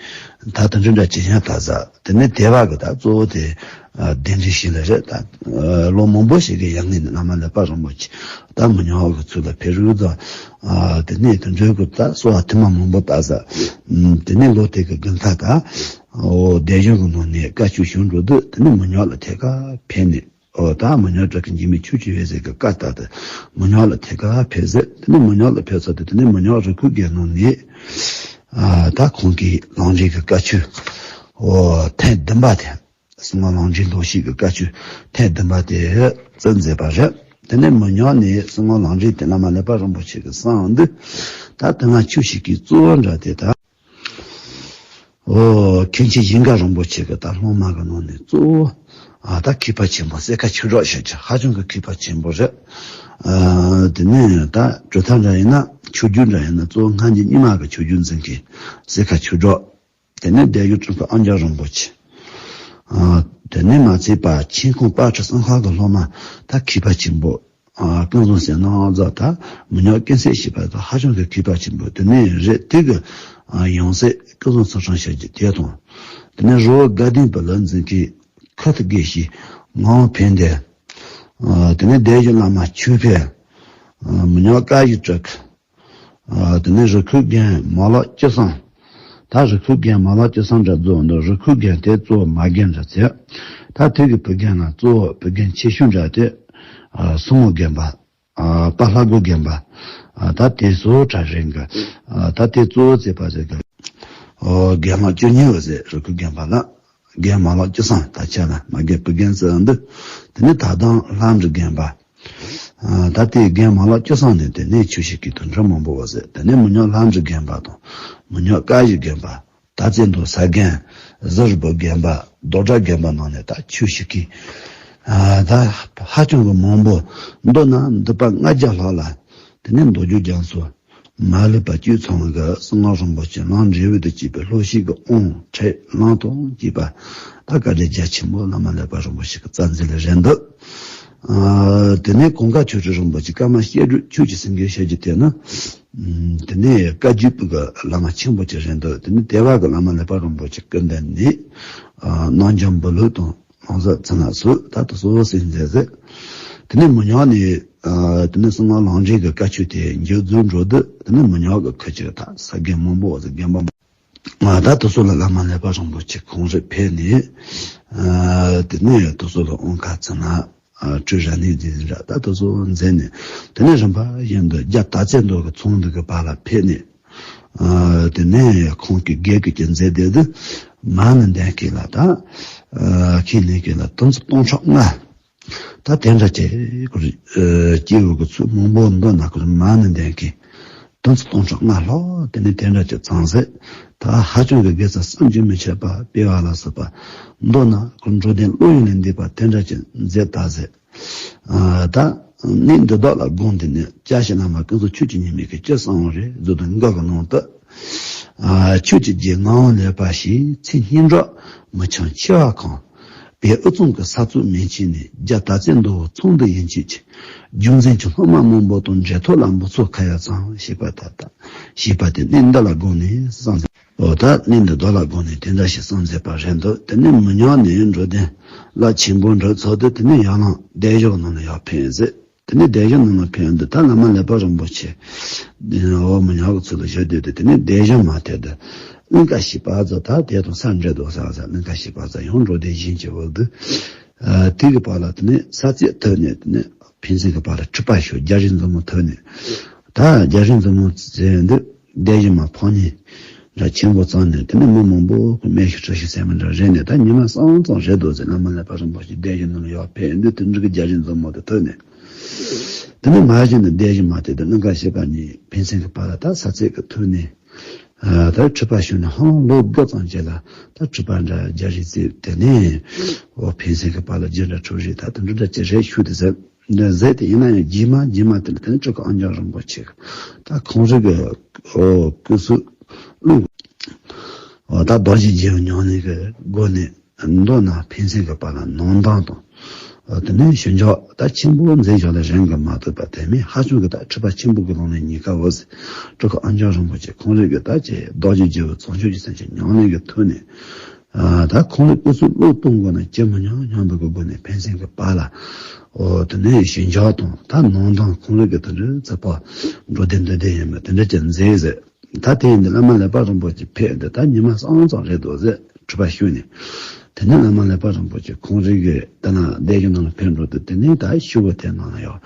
ད་དེ་འདྲའི་འདྲ་ཅི་ཡང་ད་ཟ། དེ་ནས་དེ་བ་གི་ད་གཙོ་བོ་དེ་ཨ་གདན་འདྲེན་ཞིག་ལ་རེད། ད་ཨ་ལོ་མང་པོ་ཞིག་གི་ཡང་ངེས་ནས་བླ་མ་ཀླད་པ་རིན་པོ་ཆེ་ད་མི་ཉག་གི་ཚུལ་ལ་ཕེབས་རུས་ད། ཨ་དེ་ནས་དེ་འདྲའི་གི་ད་གསོལ་བ་ཐེངས་མ་མང་པོ་ད་ཟ། ཨ་དེ་ནས་ལོ་དེ་གི་དགུན་ཁ་ད། ཨོ་སྡེ་གཞུང་གི་ནང་ནས་བཀའ་ཆོས་ཞུ་འགྲོ་དུས་དེ་ནས་མི་ཉག་ལ་ཐད་ཀར་ཕེབས་ནས། ཨོ་ད་མི་ཉག་སྤྲུལ་སྐུ་འཇིགས་མེད་ཆོས་ཀྱི་འོད་ཟེར་གྱི་བཀའ་ལྟར་དུ་མི་ཉག་ལ་ཐད་ཀར་ཕེབས་ཟེར། དེ་ནས་མི་ཉག་ལ་ཕེབས་ཚར་དུས་དེ་ནས་མི་ཉག་རི་ཁུག་རྒན་ནང་ནས་ཨ་ད་ཁོང་གིས་ལམ་འབྲས་ཀྱི་བཀའ་ཆོས་ཨོ་ཐེངས་བདུན་པ་དེ། གསང་སྔགས་ལམ་འབྲས་ལོག་ཤེས་ཀྱི་བཀའ་ཆོས་ཐེངས་བདུན་པ་དེ་བརྩི་མཛད་པ་རེད། དེ་ནས་མི་ཉག་ནས་གསང་སྔགས་ལམ་འབྲས་དེ་བླ་མ་ཀླད་པ་རིན་པོ་ཆེ་གི་གསང་འདི་ད་དེ་སྔ་ཆོས་ཞུ་མཁན་གཙོ་བོ་འདྲ་དེ་ད། ཨོ་མཁན་ཆེན་ཞིང་ཁ་རིན་པོ་ཆེ་གི་ད་སློབ་མ་གི་ནང་ནས་གཙོ་བོ་ཨ་ད་མཁས་པ་ཆེན་པོ་གསེར་ཁ་ཆོས་གྲགས་ཞེས་བྱ་ཧ་ཅང་གི་མཁས་པ་ཆེན་པོ་རེད། ཨ་དེ་ནས་ད་གྲུབ་མཐའ་འདྲ་ཡིན་ན་ཆོས་བརྒྱུད་འདྲ་ཡིན་ན་གཙོ་བོ་སྔ་འགྱུར་རྙིང་མ་གི་ཆོས་བརྒྱུད་འཛིན་མཁན་གསེར་ཁ་ཆོས་གྲགས། དེ་ནས་སྡེ་གཞུང་སྤྲུལ་སྐུ་ཨ་མཆོག་རིན་པོ་ཆེ། ཨ་དེ་ནས་མ་ཚད་པ་ཆིང་ཁོང་དཔལ་སྤྲུལ་གསང་སྔགས་ཀྱི་སློབ་མ་ད་མཁས་པ་ཆེན་པོ། ཨ་ཀུན་བཟང་སེང་ནོར་རྫོགས། ད་མི་ཉག་ཀུན་གསལ་ཞེས་པ་ད་ཧ་ཅང་གི་མཁས་པ་ཆེན་པོ་དེ་ནས་རེད། དེ་གི་ཨ་ཡང་སྲིད་ཀུན་བཟང་ཚུལ་ཁྲིམས་ཞབས་ཀྱི་དེ་དང་། དེ་ནས་རི་བོ་དགའ་ལྡན་པའི་ལུགས་འཛིན་མཁན་ཁུ་ཐུ་དགེ་བཤེས་ངག་དབང་ཕན་བདེ། ཨ་དེ་ནས་སྡེ་གཞུང་བླ་མ་ཆོས་འཕེལ། ཨ་མི་ཉག་བཀའ་བཞི་སྤྲུལ་སྐུ། ཨ་དེ་ནས་རི་ཁུག་རྒན་མ་ལག་སྐྱིད་སང་། ད་རི་ཁུག་རྒན་མ་ལག་སྐྱིད་སང་འདྲ་རྫོགས་འདུག་རི་ཁུག་རྒན་དེ་གཙོ་བོ་མ་རྒན་འདྲ་ཚེ། ད་དེ་གི་བུ་རྒན་ལ་གཙོ་བོ་བུ་རྒན་ཆེ་ཤོས་འདྲ་དེ། ཨ་སྲུ་མོ་རྒན་པ། ཨ་པ་ལྷ་སྒོ་རྒན་པ། ཨ་ད་དེ་སོ་གྲ་རེན་གི། ཨ་ད་དེ་གཙོ་བོ་བརྩེགས་པ་ཟེར་གི། ཨོ་རྒན་ལགས་བཅུ་གཉིས་པ་ཟེར་རི་ཁུག་རྒན་པ་ལ། རྒན་མ་ལག་སྐྱིད་སང་ད་ཆ་ལ་མ་རྒན་བུ་རྒན་ཟེར་འདི། དེ་ནས་ད་དང་ལྷ་འབྲི་རྒན་པ། ཨ་ད་ལྟའི་རྒན་མ་ལག་སྐྱིད་སང་ནས་དེ་ནས་ཆོས་ཞུ་མཁན་དོན་གྲུབ་མང་པོ་བ་ཟེར། དེ་ནས་མི་ཉག་ལྷ་འབྲི་རྒན་པ་དང་། མི་ཉག་བཀའ་བཞི་རྒན་པ། ད་བཙན་དུ་ཟ་རྒན། གཟི་རུ་བུ་རྒན་པ། རྡོ་བྲག་རྒན་པ་ནང་ནས་ད་ཆོས་ཞུ་མཁན། ཨ་ད་ཧ་ཅང་གི་མང་པོ། མདོར་ན་འདུས་པ་ལྔ་བརྒྱ་ལྷག་ལ། དེ་ནས་མདོ་རྒྱུད་རྒྱ་མཚོ། མ་ལུས་པ་བཅུ་ཚང་གི་གསང་སྔགས་རིན་པོ་ཆེ་ལམ་འབྲས་བུ་དང་བཅས་པའི་བློ་ཞིག་གི་དབང་ཁྲིད་ལམ་དང་བཅས་པ། ད་བཀའ་དྲིན་རྒྱ་ཆེན་པོ་བླ་མ་ཀླད་པ་རིན་པོ་ཆེ་གི་རྩ་འཛིན་ལ་རེད་འདུག་ཨ་དེ་ནས་གོང་དཀར་ཆོས་སྤྲུལ་རིན་པོ་ཆེ་ཀརྨ་སྐྱེ་དགུའི་ཆོས་ཀྱི་སེང་གེ་ཞེས་བགྱི་དེ་ནི། ཨ་དེ་ནས་བཀའ་བརྒྱུད་པའི་གི་བླ་མ་ཆེན་པོ་ཅིག་རེད་འདུག་དེ་ནས་དེ་བ་གི་བླ་མ་ཀླད་པ་རིན་པོ་ཆེ་སྐུ་མདུན་ནས། ཨ་རྣམ་འགྱུར་འབུམ་ལུགས་དང་། ལྷུང་བཟེད་ཚུན་ལ་སོགས་ད་དུ་གཙོ་བོ་གསན་མཛད་ཟེར། དེ་ནས་མི་ཉག་ནས་ཨ་དེ་ནས་གསང་སྔགས་ལམ་འབྲས་ཀྱི་བཀའ་ཆོས་དེ་མཇུག་རྫོགས་འགྲོ་དུས་དེ་ནས་མི་ཉག་གི་ཁུལ་གྱི་ད་ས་རྒན་མང་པོ་བ་ཟེར་རྒན་པ་མང་པོ། ད་དུ་སོགས་ལ་བླ་མ་ཀླད་པ་རིན་པོ་ཆེ་ཁོང་རེ་ཕེབས་ནས། ཨ་དེ་ནས་དུ་སོགས་ལ་དབང་ཁ་ཚུན་ལ་ཨ་སྤྲུལ་ར་ནས་འཛིན་ར་ད་དུ་སོགས་མཛད་ནས། དེ་ནས་རིམ་པ་བཞིན་དུ་རྒྱ་དར་རྩེ་མདོ་གི་ཚོང་འདུས་ཀྱི་བར་ལ་ཕེབས་ནས། ཨ་དེ་ནས་ཁོང་གི་སྒེར་གྱི་མཛད་དེ་དུ་མ་ཎི་འདོན་མཁན་ལ་ད་ཨ་ཁས་ལེན་མཁན་ལ་དུང་ཕྱུར་སྟོང་ཕྲག་ལྔ། ད་དེ་འདྲ་ཅིག་སྐྱེས་བུ་གི་ཚོད་མང་པོ་འདུག་ན་ཁོ་མ་ཎི་འདོན་མཁན་དུང་ཕྱུར་སྟོང་ཕྲག་ལྔ་ལྷག་དེ་ནས་དེ་འདྲ་ཅིག་ཚང་ཟེར། ད་ཧ་ཅང་གི་དགེ་རྩ་བསམ་གྱིས་མི་ཁྱབ་པ་སྤེལ་བ་ལ་སོགས་པ་མདོར་ན་ཁོ་འགྲོ་དོན་བློ་ཡུལ་ལས་འདས་པ་དེ་འདྲ་ཅིག་མཛད་ད་ཟེར། ཨ་ད་གནས་འདི་དག་ལ་དགོངས་ཏེ་ནི། སྐྱབས་གནས་བླ་མ་ཀུན་བཟང་ཆོས་ཀྱི་ཉི་མའི་གི་སྤྱི་གསང་བ་རེད་མཛོད་དུ་འགག་གི་ནང་དུ། ཨ་ཆོས་ཀྱི་རྗེ་ངག་དབང་ལེགས་པ་ཞེས། མཚན་སྙན་གྲགས་མི་འཆིང་ཆེ་བ་གང་། བའི་དབུ་གཙང་གི་ས་རྩོད་མེ་ཆེན་ནས། རྒྱ་དར་རྩེ་མདོ་བོ་ཚོགས་འདུ་ཡན་ཆད་ཀྱི། རྒྱུ་མཚན་གྱི་སློབ་མ་མང་པོ་དང་། འབྲེལ་ཐོགས་ལ་འབུ་ཚོགས་ཁ་ཡར་འཚང་། ཞེས་པ་ལྟར་དང་། ཞེས་པ་དེ་གནས་འདི་ལ་དགོངས་ནས་གསུངས་མཛད། འོ་ད་གནས་འདི་མདོ་ལ་དགོངས་ནས་དེ་འདྲ་ཞིག་གསུངས་མཛད་པ་རེད་འདུག་དེ་ནས་མི་ཉག་ནས་འགྲོ་དོན་ལ་ཆེན་པོ་འགྲོ་ཚར་དུས། དེ་ནས་ཡར་ལངས་སྡེ་བཞི་ནང་ལ་ཡར་ཕེབས་མཛད། དེ་ནས་སྡེ་བཞི་ནང་ལ་ཕེབས་དུས། ད་བླ་མ་ཀླད་པ་རིན་པོ་ཆེ་འོ་མི་ཉག་གི་ཚུལ་ལ་བཞུགས་བསྡད་དུས། དེ་ནས་སྡེ་བཞི་མ་ཐེ་དུས་གླིང་ཀ་ཞིག་པ་ཚོ། ད་དེ་དང་ས་འབྲེལ་འདུག་ས་ས་གླིང་ཀ་ཞིག་པ་ཚོ་ཡང་འགྲོ་དོན་གཞན་གྱི་འོག་ཏུ། ཨ་དེ་གི་བར་ལ་དེ་ནས་ས་རྩེ་ཐོན་ནས། དེ་ནས་ཕན་ཚུན་གྱི་བར་ལ་འཁྲུག་པ་ཤོར། རྒྱ་རིགས་མཛུབ་མོ་ཐོན་ནས། ད་རྒྱ་རིགས་མཛུབ་མོ་ཟེར་དུས་སྡེ་བཞི་མ་ཕོ་ཉ་འདྲ་ཆེན་པོ་བཙལ་ནས། དེ་ནས་མི་མང་པོ་གི་སྨན་ཞིག་གྲོ་ཞིག་ཟེར་མི་འདྲ་རེད་ནས། ད་ཉི་མ་གསུམ་ཙམ་རེད་འདུག་ཟེར། བླ་མ་ཀླད་པ་རིན་པོ་ཆེ་སྡེ་བཞི་ནང་ལ་ཡར་ཕེབས་དུས། དེ་འདྲ་གི་རྒྱ་རིགས་མཛུབ་མོ་དེ་ཐོན་ནས། དེ་ནས་མར་བཞིན་དུ་སྡེ་བཞི་མ་ཐེ་དུས་གླིང་ཀ་ཞིག་པ་གཉིས་ཕན་ཚུན་གྱི་བར་ལ་ད་ས་རྩེ་གི་ཐོག་ནས། ཨ་ད་འཁྲུག་པ་ཤོར་ནས་ཧང་ལོ་འགའ་ཙམ་རྗེས་ལ་ད་འཁྲུག་པ་འདྲ་རྒྱ་རིགས་རྩེ་དེ་ནས། འོ་ཕན་ཚུན་གྱི་བར་ལ་རྒྱུ་འདྲ་འཁྲུག་རེས་ད་དེ་འདྲ་འདྲ་ཅིག་རེད་ཤུལ་དུ་ཟེར། འདི་ཟེར་དེ་ཡིན་ན་ཡང་རྗེས་མ་རྗེས་མ་དེ་ལ་དེ་ནས་སྤྲུལ་སྐུ་ཨོ་རྒྱན་རིན་པོ་ཆེ་གི་ད་ཁོང་རང་གི་འོ་སྐུ་གཟུགས་ཀླུ་འོ་ད་རྡོ་རྗེ་རྗེ་བོ་མྱ་ངན་གྱི་སྒོ་ནས། མདོར་ན་ཕན་ཚུན་གྱི་བར་ལ་ནང་དོན་དང་། དེ་ནས་ཞི་འཇགས་ད་ཆེན་པོ་མཛད་བཞག་ལ་རིང་གི་མ་ཐུབ་པ། དེ་མིན་ཧ་ཅང་གི་ད་འཁྲུག་པ་ཆེན་པོ་གི་ལངས་ནས་ཉེན་ཁ་འོ་ཟེར། སྤྲུལ་སྐུ་ཨོ་རྒྱན་རིན་པོ་ཆེ་ཁོང་རང་གི་ད་ཅེ་རྡོ་རྗེ་རྗེ་བོ་བྱང་ཆུབ་ཀྱི་སེམས་ཀྱི་མྱ་ངན་གྱི་ཐོག་ནས། ཨ་ད་ཁོང་རང་སྐུ་གཟུགས་བློས་གཏོང་དགོས་ན་ཅི་མི་སྙམ་སྙམ་པའི་སྒོ་ནས་ཕན་ཚུན་གྱི་བར་ལ། འོ་དེ་ནས་ཞི་འཇགས་དང་ད་ནང་དོན་ཁོང་རང་གི་དེ་འདྲའི་ཚེ་དཔག་འགྲོ་དོན་འདོད་དོན་ཡིན་པ་དེ་འདྲ་ཅིག་མཛད་ཟེར། ད་དེ་ཡིན་དུས་བླ་མ་ཀླད་པ་རིན་པོ་ཆེ་ཕེབས་དུས་ད་ཉི་མ་གསུམ་ཙམ་རེད་འདུག་ཟེར། འཁྲུག་པ་ཤོར་ནས། དེ་ནས་བླ་མ་ཀླད་པ་རིན་པོ་ཆེ་ཁོང་རང་གི་དེ་ན་སྡེ་བཞི་ནང་ལ་ཕེབས་འགྲོ་དུས། དེ་ནས་ད་ཤི་བོ་དེ་ནང་ལ་ཡང་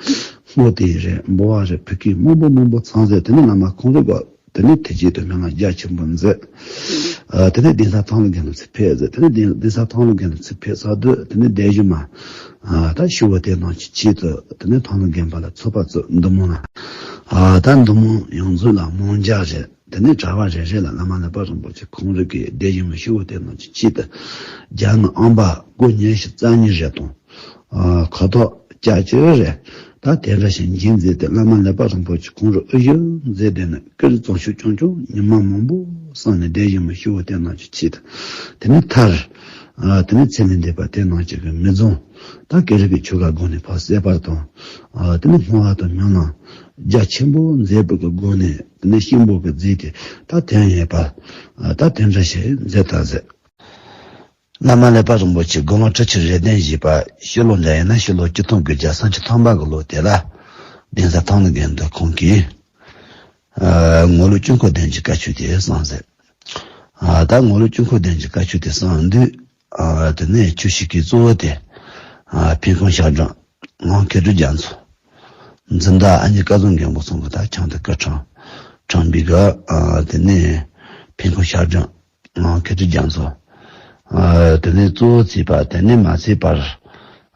སྔོ་དེ་རེད། འབུལ་བ་རེད། ཕུད་སྐྱེལ་མང་པོ་མང་པོ་ཚང་ཟེར། དེ་ནས་བླ་མ་ཁོང་རང་གི་དེ་ནས་དེ་རྗེས་དུ་སྨོན་ལམ་རྒྱ་ཆེན་པོ་མཛད། ཨ་དེ་ནས་གདན་ས་ཐང་ལྷ་དགོན་ལ་ཚུར་ཕེབས་ཟེར། དེ་ནས་གདན་གདན་ས་ཐང་ལྷ་དགོན་ལ་ཚུར་ཕེབས་ཚར་དུས། དེ་ནས་སྡེ་བཞི་མ་ཨ་ད་ཤི་བོ་དེ་ནང་གི་ཆེད་དུ་དེ་ནས་ཐང་ལྷ་དགོན་པ་ལ་ཚོགས་པ་བཙུགས། འདུ་མང་ལ་ཨ་ད་འདུ་མང་ཡོངས་རྫོགས་ལ་མང་ཇ་རེད། དེ་ནས་གྲྭ་པ་རེ་རེ་ལ་བླ་མ་ཀླད་པ་རིན་པོ་ཆེ་ཁོང་རང་གི་སྡེ་བཞི་མ་ཤི་བོ་དེ་ནང་གི་ཆེད་དུ་རྒྱ་ནག་ཨམ་བན་སྒོར་ཉི་ཤུ་རྩ་གཉིས་རེ་དང་། ཨ་ཁ་དོག་སྐྱ་ཅིག་རེ། ད་དེ་འདྲ་ཞིག་འགན་མཛད་དེ། བླ་མ་ཀླད་པ་རིན་པོ་ཆེ་ཁོང་རང་དབུ་བཞུགས་མཛད་དེ་ནས་སྐུ་རུ་བཙོང་ཤུགས་ཀྱང་ཀྱང་ཉི་མ་མང་པོ་སོང་ནས་སྡེ་བཞི་མ་ཤི་བོ་དེ་ནང་གི་ཆེད་དུ། དེ་ནས་མཐར་ཨ་དེ་ནས་ཚེ་ལས་འདས་པ་དེ་ནང་གི་མི་རྫོང་ད་ཀེ་རི་གི་ཆོས་ཁ་སྒོ་ནས་ཕར་གསལ་བར་དང་། ཨ་དེ་ནས་སྔོ་བ་དང་སྨོན་ལམ་རྒྱ་ཆེན་པོ་མཛད་པའི་གི་སྒོ་ནས། དེ་ནས་གཤིན་པོ་གི་རྫས་དེ་ད་དོན་ཡོད་པ། ཨ་ད་དེ་འདྲ་ཞིག་མཛད་ད་ཟེར། བླ་མ་ཀླད་པ་རིན་པོ་ཆེ་དགུང་ལོ་ཁྲི་ཆིག་རེ་བདུན་བཞེས་པ། ཕྱི་ལོ་འདྲ་ཡིན་ན་ཕྱི་ལོ་ཆིག་སྟོང་དགུ་བརྒྱ་སུམ་ཅུ་ཐམ་པ་གི་ལོ་དེ་ལ་གདན་ས་ཐང་ལྷ་དགོན་དུ་ཁོང་གིས་ཨ་ངོར་ལུགས་དཀྱིལ་འཁོར་ལྡན་གྱི་བཀའ་ཆོས་དེ་གསུངས་ཟེར། ཨ་ད་ངོར་ལུགས་དཀྱིལ་འཁོར་ལྡན་གྱི་བཀའ་ཆོས་དེ་གསུངས་དུས། ཨ་དེ་ནས་ཆོས་ཞུ་མཁན་གཙོ་བོ་དེ་ཨ་ཕུན་ཁུང་ཞབས་དྲུང་ངག་མཁས་གྲུབ་རྒྱ་མཚོ། འཛིན་བདག་ཨ་ནེ་སྐལ་བཟང་མགོན་པོ་ཚང་གི་ད་ཁྱིམ་དུ་སྐུ་འཁྲུངས། འཁྲུངས་པའི་སྐབས་ཨ་དེ་ནས་ཕུན་ཁུང་ཞབས་དྲུང་ངག་མཁས་གྲུབ་རྒྱ་མཚོ། ཨ་དེ་ནས་གཙོ་བོ་བརྩིས་པ་དེ་ནས་མ་བརྩིས་པར།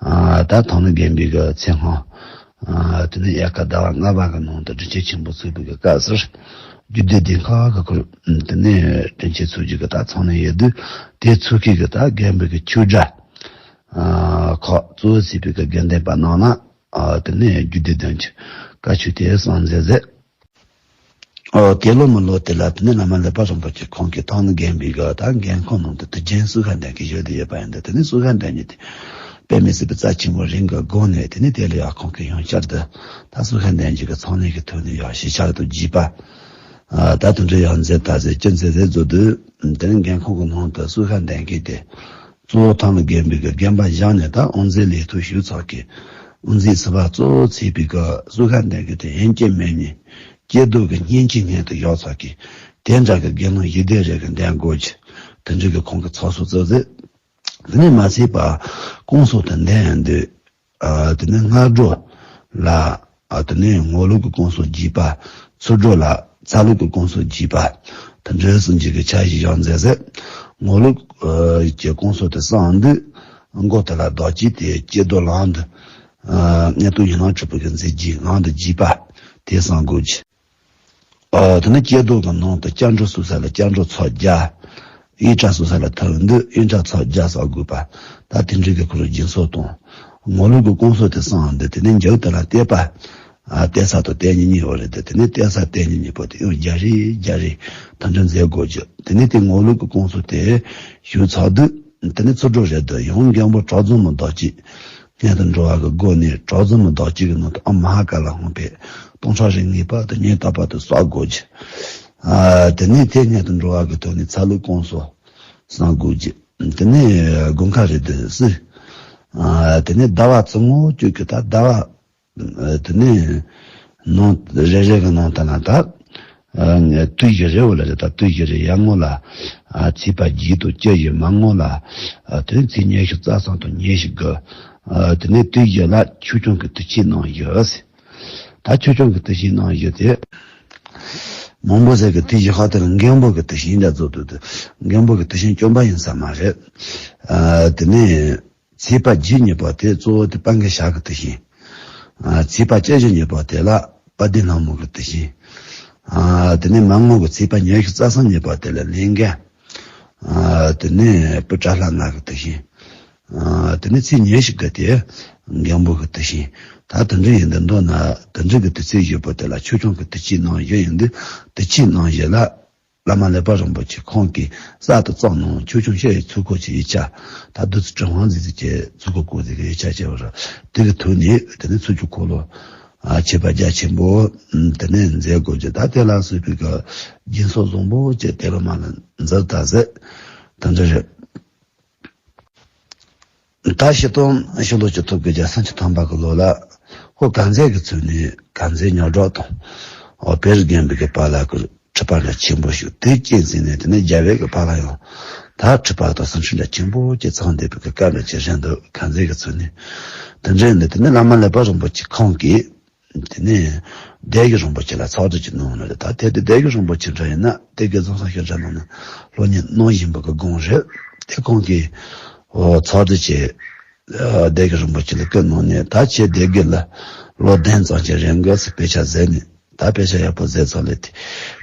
ཨ་ད་ཐང་ལྷ་དགོན་པའི་གི་ཚེ་སྔོན། ཨ་དེ་ནས་དབྱར་ཁ་ཟླ་བ་ལྔ་པ་གི་ནང་དུ་དྲིན་ཆེན་ཆེན་པོ་ཚུགས་པའི་གི་སྐབས་སུ། རྒྱུད་སྡེ་སྡེ་ཁག་གི་སྐོར་དེ་ནས་དྲིན་ཆེན་ཚུགས་རྒྱུ་གི་ད་ཚང་ནས་ཡོད་དུས། དེ་ཚུགས་མཁན་གི་ད་དགོན་པའི་གི་ཆོས་གྲྭ་ཨ་ཁག་གཙོ་བོ་བརྩིས་པའི་གི་དགེ་འདུན་པ་རྣམས་ལ། ཨ་དེ་ནས་རྒྱུད་སྡེ་ལྡན་གྱི་བཀའ་ཆོས་དེ་གསུངས་མཛད་ཟེར། ཨོ་དེ་ལོ་མི་ལོ་དེ་ལ་དེ་ནས་བླ་མ་ཀླད་པ་རིན་པོ་ཆེ་ཁོང་གིས་ཐང་ལྷ་དགོན་པའི་གི་ད་སྒར་ཁང་ནང་དུ་དུས་རྒྱུན་གསུང་ཁ་འདོན་གི་བཞུགས་བསྡད་ཡོད་པ་ཡིན་ཏེ། དེ་ནས་གསུང་ཁ་འདོན་མཁན་དེ་དཔེ་མི་སྲིད་པའི་རྩ་ཆེན་པོ་རིང་གི་སྒོ་ནས། དེ་ནས་དེ་ལ་ཡང་ཁོང་གིས་ཡང་བསྐྱར་དུ་ད་གསུང་ཁ་འདོན་རྒྱུ་གི་ཚོགས་གནས་ཀྱི་ཐོག་ནས་ཡང་གཞིས་ཆགས་དུ་བགྱིས་པ། ཨ་ད་དེ་འདྲ་ཡང་མཛད་ད་ཟེར། ཅི་མཛད་ཟེར་བཟོ་དུས། དེ་ནས་སྒར་ཁང་གི་ནང་དུ་གསུང་ཁ་འདོན་མཁན་དེ། གཙོ་བོ་ཐང་ལྷ་དགོན་པའི་གི་དགོན་པ་བཞེངས་ནས་ད་དབུ་མཛད་ལས་ཐོག་ཞུགས་ཚར་མཁན། དབུ་མཛད་ཟུར་པ་གཙོ་བོ་བརྩིས་པའི་གི་གསུང་ཁ་འདོན་མཁན་དེ་ཡན་ཆད་མེད་ནས་སྐྱེས་རྡོར་གྱི་བསྙེན་ཆེན་སྔོན་དུ་བཞག་ཚར་མཁན། དེ་འདྲ་གི་དགེ་སློང་བཞི་སྡེ་རེ་གི་འདོན་དགོས་ཀྱི། དེ་འདྲ་གི་ཁོང་གི་ཚོགས་གཙོ་གཙོ་མཛད། དེ་ནས་མ་ཚད་པ་སྐུ་གསུང་ཐུགས་འདོན་དུས། ཨ་དེ་ནས་སྔ་དྲོ་ལ་ཨ་དེ་ནས་ངོར་ལུགས་ཀྱི་སྐུ་གསུང་བགྱིས་པ། ཚུར་དྲོ་ལ་ཚ་ལུགས་ཀྱི་སྐུ་གསུང་བགྱིས་པ། དེ་འདྲ་གསུམ་གྱི་གི་ཕྱག་བཞེས་ཡང་མཛད་ཟེར། ངོར་ལུགས་ཀྱི་སྐུ་གསུང་དེ་གསུངས་དུས། མགོ་དེ་ལ་བདག་བསྐྱེད་དེ་སྐྱེས་རྡོར་ལམ་དུ། ཨ་མངོན་རྟོགས་ཡུལ་ལམ་གྲུབ་པའི་གི་མཛད་རྗེས་ལམ་དུ་བགྱིས་པ་དེ་གསུང་དགོས་ཀྱི། ཨ་དེ་ནས་སྐྱེས་རྡོར་གྱི་ནང་དུ་སྐྱབས་འགྲོ་གསུང་ས་ལ་སྐྱབས་འགྲོ་ཚོགས་བརྒྱ། གཡུལ་ཕྲ་གསུང་ས་ལ་ཐུབ་དུས་གཡུལ་ཕྲ་ཚོགས་བརྒྱ་གསུང་དགོས་པ། ད་དེ་འདྲའི་གི་ཁོ་རང་སྦྱིན་སོགས་དང་། ངོར་ལུགས་ཀྱི་སྐུ་གསུང་དེ་གསུངས་དུས། དེ་ནས་མཇུག་དེ་ལ་བསྟོད་པ། ཨ་བསྟོད་ས་དང་བསྟོད་སྙིང་གཉིས་པོ་རེད་དེ། དེ་ནས་བསྟོད་ས་བསྟོད་སྙིང་གཉིས་པོ་དེ་ཡང་བརྒྱ་རེ་བརྒྱ་རེ་ད་འདྲ་མཛད་དགོས་ཀྱི། དེ་ནས་དེ་ངོར་ལུགས་ཀྱི་སྐུ་གསུང་དེ་ཞུས་ཚར་དུས། དེ་ནས་ཚུར་འགྲོ་རེད་དོ། ཡང་མགོན་པོ་གྲོགས་འཛོམས་མི་བདག་བསྐྱེད། སྔོན་དུ་འགྲོ་བ་གི་སྒོ་ནས་གྲོགས་འཛོམས་མི་བདག་བསྐྱེད་ཀྱི་ནང་དུ་ཨ་མ་ཧ་ཀ་ལ་འོངས་པས་སྟོང་ཕྲག་རིགས་ངེས་པར་དུ་ཉིན་རྟག་པར་དུ་བསག་དགོས་ཀྱི། ཨ། དེ་ནས་དེ་སྔོན་དུ་འགྲོ་བ་གི་ཐོག་ནས་ཚ་ལུ་གོང་སོགས་བསག་དགོས་ཀྱི། དེ་ནས་དགུན་ཁ་རེད་དེ་སྲིད། ཨ། དེ་ནས་ཟླ་བ་བཙུན་མོ་བཅུ་གི་ད་ཟླ་བ། ཨ། དེ་ནས་ནང་རེ་རེ་གི་ནང་དུ་ན་ད། ཨ། དུས་བཞི་རེ་བོ་ལ་རེ་ད་དུས་བཞི་རེ་ཡར་ངོ་ལ། ཨ། ཚེས་པ་བརྒྱད་དང་བཅུ་བཞི་མར་ངོ་ལ། ཨ། དེ་ནས་ཚེས་ཉི་ཤུ་རྩ་གསུམ་དང་ཉི་ཤུ་དགུ། ཨ། དེ་ནས་དུས་བཞི་ལ་ཆོས་སྐྱོང་གི་དུས་ཆེན་གནང་བཞི། ད་ཆོས་སྐྱོང་གི་དུས་ཆེན་གནང་བཞི་དེ། མང་པོ་ཟེར་གི་དུས་བཞི་ཁ་དེར་མགོན་པོ་གི་དུས་ཆེན་འདྲ་བཟོ་འདུག་མགོན་པོ་གི་དུས་ཆེན་བཅོམ་པ་ཡིན་ས་མ་རེད། ཨ། དེ་ནས། ཚེས་པ་བརྒྱད་གཉིས་པ་དེ་གཙོ་བོ་དེ་དཔལ་མགོན་ཞྭ་གི་དུས་ཆེན། ཨ། ཚེས་པ་བཅུ་བཞི་གཉིས་པ་དེ་ལ་དཔལ་ལྡན་ལྷ་མོ་གི་དུས་ཆེན། ཨ། དེ་ནས་མར་ངོ་གི་ཚེས་པ་ཉི་ཤུ་རྩ་གསུམ་གཉིས་པ་དེ་ལ་ལས་མགོན། ཨ། དེ་ནས་བུ་དགྲ་ལྷ་ལྔ་གི་དུས་ཆེན། ཨ། དེ་ནས་ཚེས་ཉི་ཤུ་དགུ་དེ་མགོན་པོ་གི་དུས་ཆེན། ད་དེ་འདྲ་ཡིན་དུས་མདོར་ན་དེ་འདྲ་གི་དུས་ཚོད་བཞི་པོ་དེ་ལ་ཆོས་སྐྱོང་གི་དུས་ཆེན་གནང་བཞི་ཡིན་དུས་དུས་ཆེན་གནང་བཞི་ལ། བླ་མ་ཀླད་པ་རིན་པོ་ཆེ་ཁོང་གིས་གསར་དུ་བརྩམས་གནང་ཆོས་སྐྱོང་ཞུ་ཡི་ཚུལ་ཁོ་ཆེ་ཡི་ཆ། ད་བདུད་རྩི་གྲི་དབང་འཛིན་ཚུལ་ཆེ་ཚུལ་ཁོ་ཁོ་ཟིག་གི་ཡི་ཆ་ཆེ་བར་དེ་གི་ཐོག་ནས་དེ་ནས་ཚུལ་ཆོས་འཁོར་ལོ། ཨ། ཆེ་བ་རྒྱ་ཆེན་པོ། དེ་ནས་མཛད་དགོས་ཀྱི་ད་དེ་ལ་སོགས་པའི་གི་སྦྱིན་སོགས་བཟང་པོ་བཅས་དེ་ལ་མ་ལ་མཛད་ད་ཟེར། དེ་འདྲ་རེད། ད་ཕྱི་དང་ཕྱི་ལོ་བཅུ་ཐོབ་དགུ་བརྒྱ་སུམ་ཅུ་ཐམ་པ་གི་ལོ་ལ། ཧོ་དཀར་མཛེས་ཀྱི་ཚུལ་ནས་དཀར་མཛེས་ཉོར་སྒྲོག་དང་། ཨོ་བེ་རི་རྒན་པའི་གི་པཱ་ལགས་ཀྱི་ཁྲི་པ་འདྲ་ཆེན་པོ་ཞིག་དེ་རྐྱེན་ཟིན་ནས་དེ་ནས་རྒྱལ་བའི་གི་པཱ་ལགས་ཡང་ད་ཁྲི་པ་དང་སུམ་ཅུ་འདྲ་ཆེན་པོ་ཅིག་ཚང་བསྡད་པའི་གི་སྐབས་ལ་ཅིག་རན་འདུག་དཀར་མཛེས་ཀྱི་ཚུལ་ནས། དེ་འདྲ་ནས་དེ་ནས་བླ་མ་ཀླད་པ་རིན་པོ་ཆེ་ཁོང་གིས། དེ་ནས་སྡེ་དགེ་རིན་པོ་ཆེ་ལ་ཚོགས་སྒྲིག་ཅིག་གནང་ནི་རེད། ད་དེ་དུས་སྡེ་དགེ་རིན་པོ་ཆེ་འདྲ་ཡིན་ན་སྡེ་དགེ་རྫོང་སར་ཞབས་བཅགས་གནང་ནས་སློབ་གཉེར་གནང་བཞིན་པ་གི་སྒང་རེད། དེ་ཁོང་གིས་ཨོ་ཚོགས་སྒྲིག་ཅིག་ཨ་སྡེ་དགེ་རིན་པོ་ཆེ་ལ་བསྐུར་གནང་ནས། ད་ཁྱེད་སྡེ་དགེ་ལ་ལོ་བདུན་ཙམ་ཅིག་རིང་གི་དཔེ་ཆ་མཛད་ནས། ད་དཔེ་ཆ་ཡག་པོ་མཛད་ཚར་ལེ་དེ།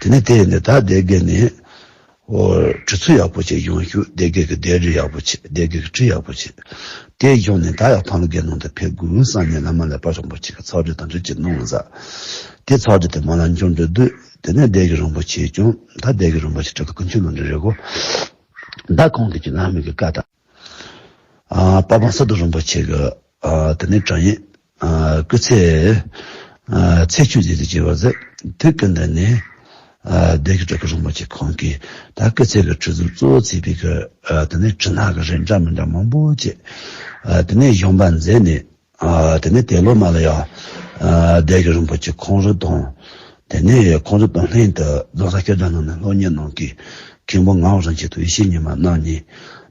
དེ་ནས་དེ་ཡིན་དུས་ད་སྡེ་དགེ་ནས། ཨོ། ཁྲི་ཚུལ་ཡག་པོ་ཅིག་ཡོང་ཤུགས་སྡེ་དགེ་གི་སྡེ་རིས་ཡག་པོ་ཅིག་སྡེ་དགེ་གི་ཁྲི་ཡག་པོ་ཅིག་དེ་བྱུང་ནས་ད་ཡང་ཐང་ལྷ་དགེ་ནང་དུ་ཕེབས་དགོས་བསམ་ནས་བླ་མ་ཀླད་པ་རིན་པོ་ཆེ་གི་ཚོགས་སྒྲིག་དང་འབྲེལ་ཅིག་གནང་ཟ། དེ་ཚོགས་སྒྲིག་དེ་མ་ལ་འབྱོར་འགྲོ་དུས་དེ་ནས་སྡེ་དགེ་རིན་པོ་ཆེ་ཀྱང་ད་སྡེ་དགེ་རིན་པོ་ཆེ་སྤྲུལ་སྐུ་ཀུན་མཁྱེན་ལུང་འདྲེན་རེད་གོ། ད་ཁོང་གིས་ཀྱི་བླ་མའི་གི་བཀའ་དང་། ཨ་པ་བང་སི་ཏུ་རིན་པོ་ཆེ་གི་ཨ་དེ་ནས་དྲང་ཡིན། ཨ་སྐུ་ཚེ་ཨ་ཚེ་ཆུད་ཟོས་ཏེ་བྱས་པ་ཟེར། དུས་ཀུན་ཏུ་ནི་ཨ་སྡེ་དགེ་སྤྲུལ་སྐུ་རིན་པོ་ཆེ་ཁོང་གིས་ད་སྐུ་ཚེ་གི་ཁྲིད་གཟུགས་གཙོ་བོ་བྱས་པའི་གི་ཨ་དེ་ནས་ཁྲིད་ནག་གི་རིགས་འདྲ་མི་འདྲ་མང་པོ་བཅས། ཨ་དེ་ནས་གཞུང་པ་མཛད་ནས། ཨ་དེ་ནས་དེ་ལོ་མ་ལ་ཡང་ཨ་སྡེ་དགེ་རིན་པོ་ཆེ་ཁོང་རུ་དང་། དེ་ནས་ཁོང་རུ་དང་ལྷན་དུ་རྫོང་སར་སྐྱ་བདག་ནང་ནས་སློབ་གཉེར་གནང་གི། མཁན་པོ་ངག་དབང་རིན་ཆེན་དང་ཡེ་ཤེས་ཉི་མ་རྣམ་གཉིས།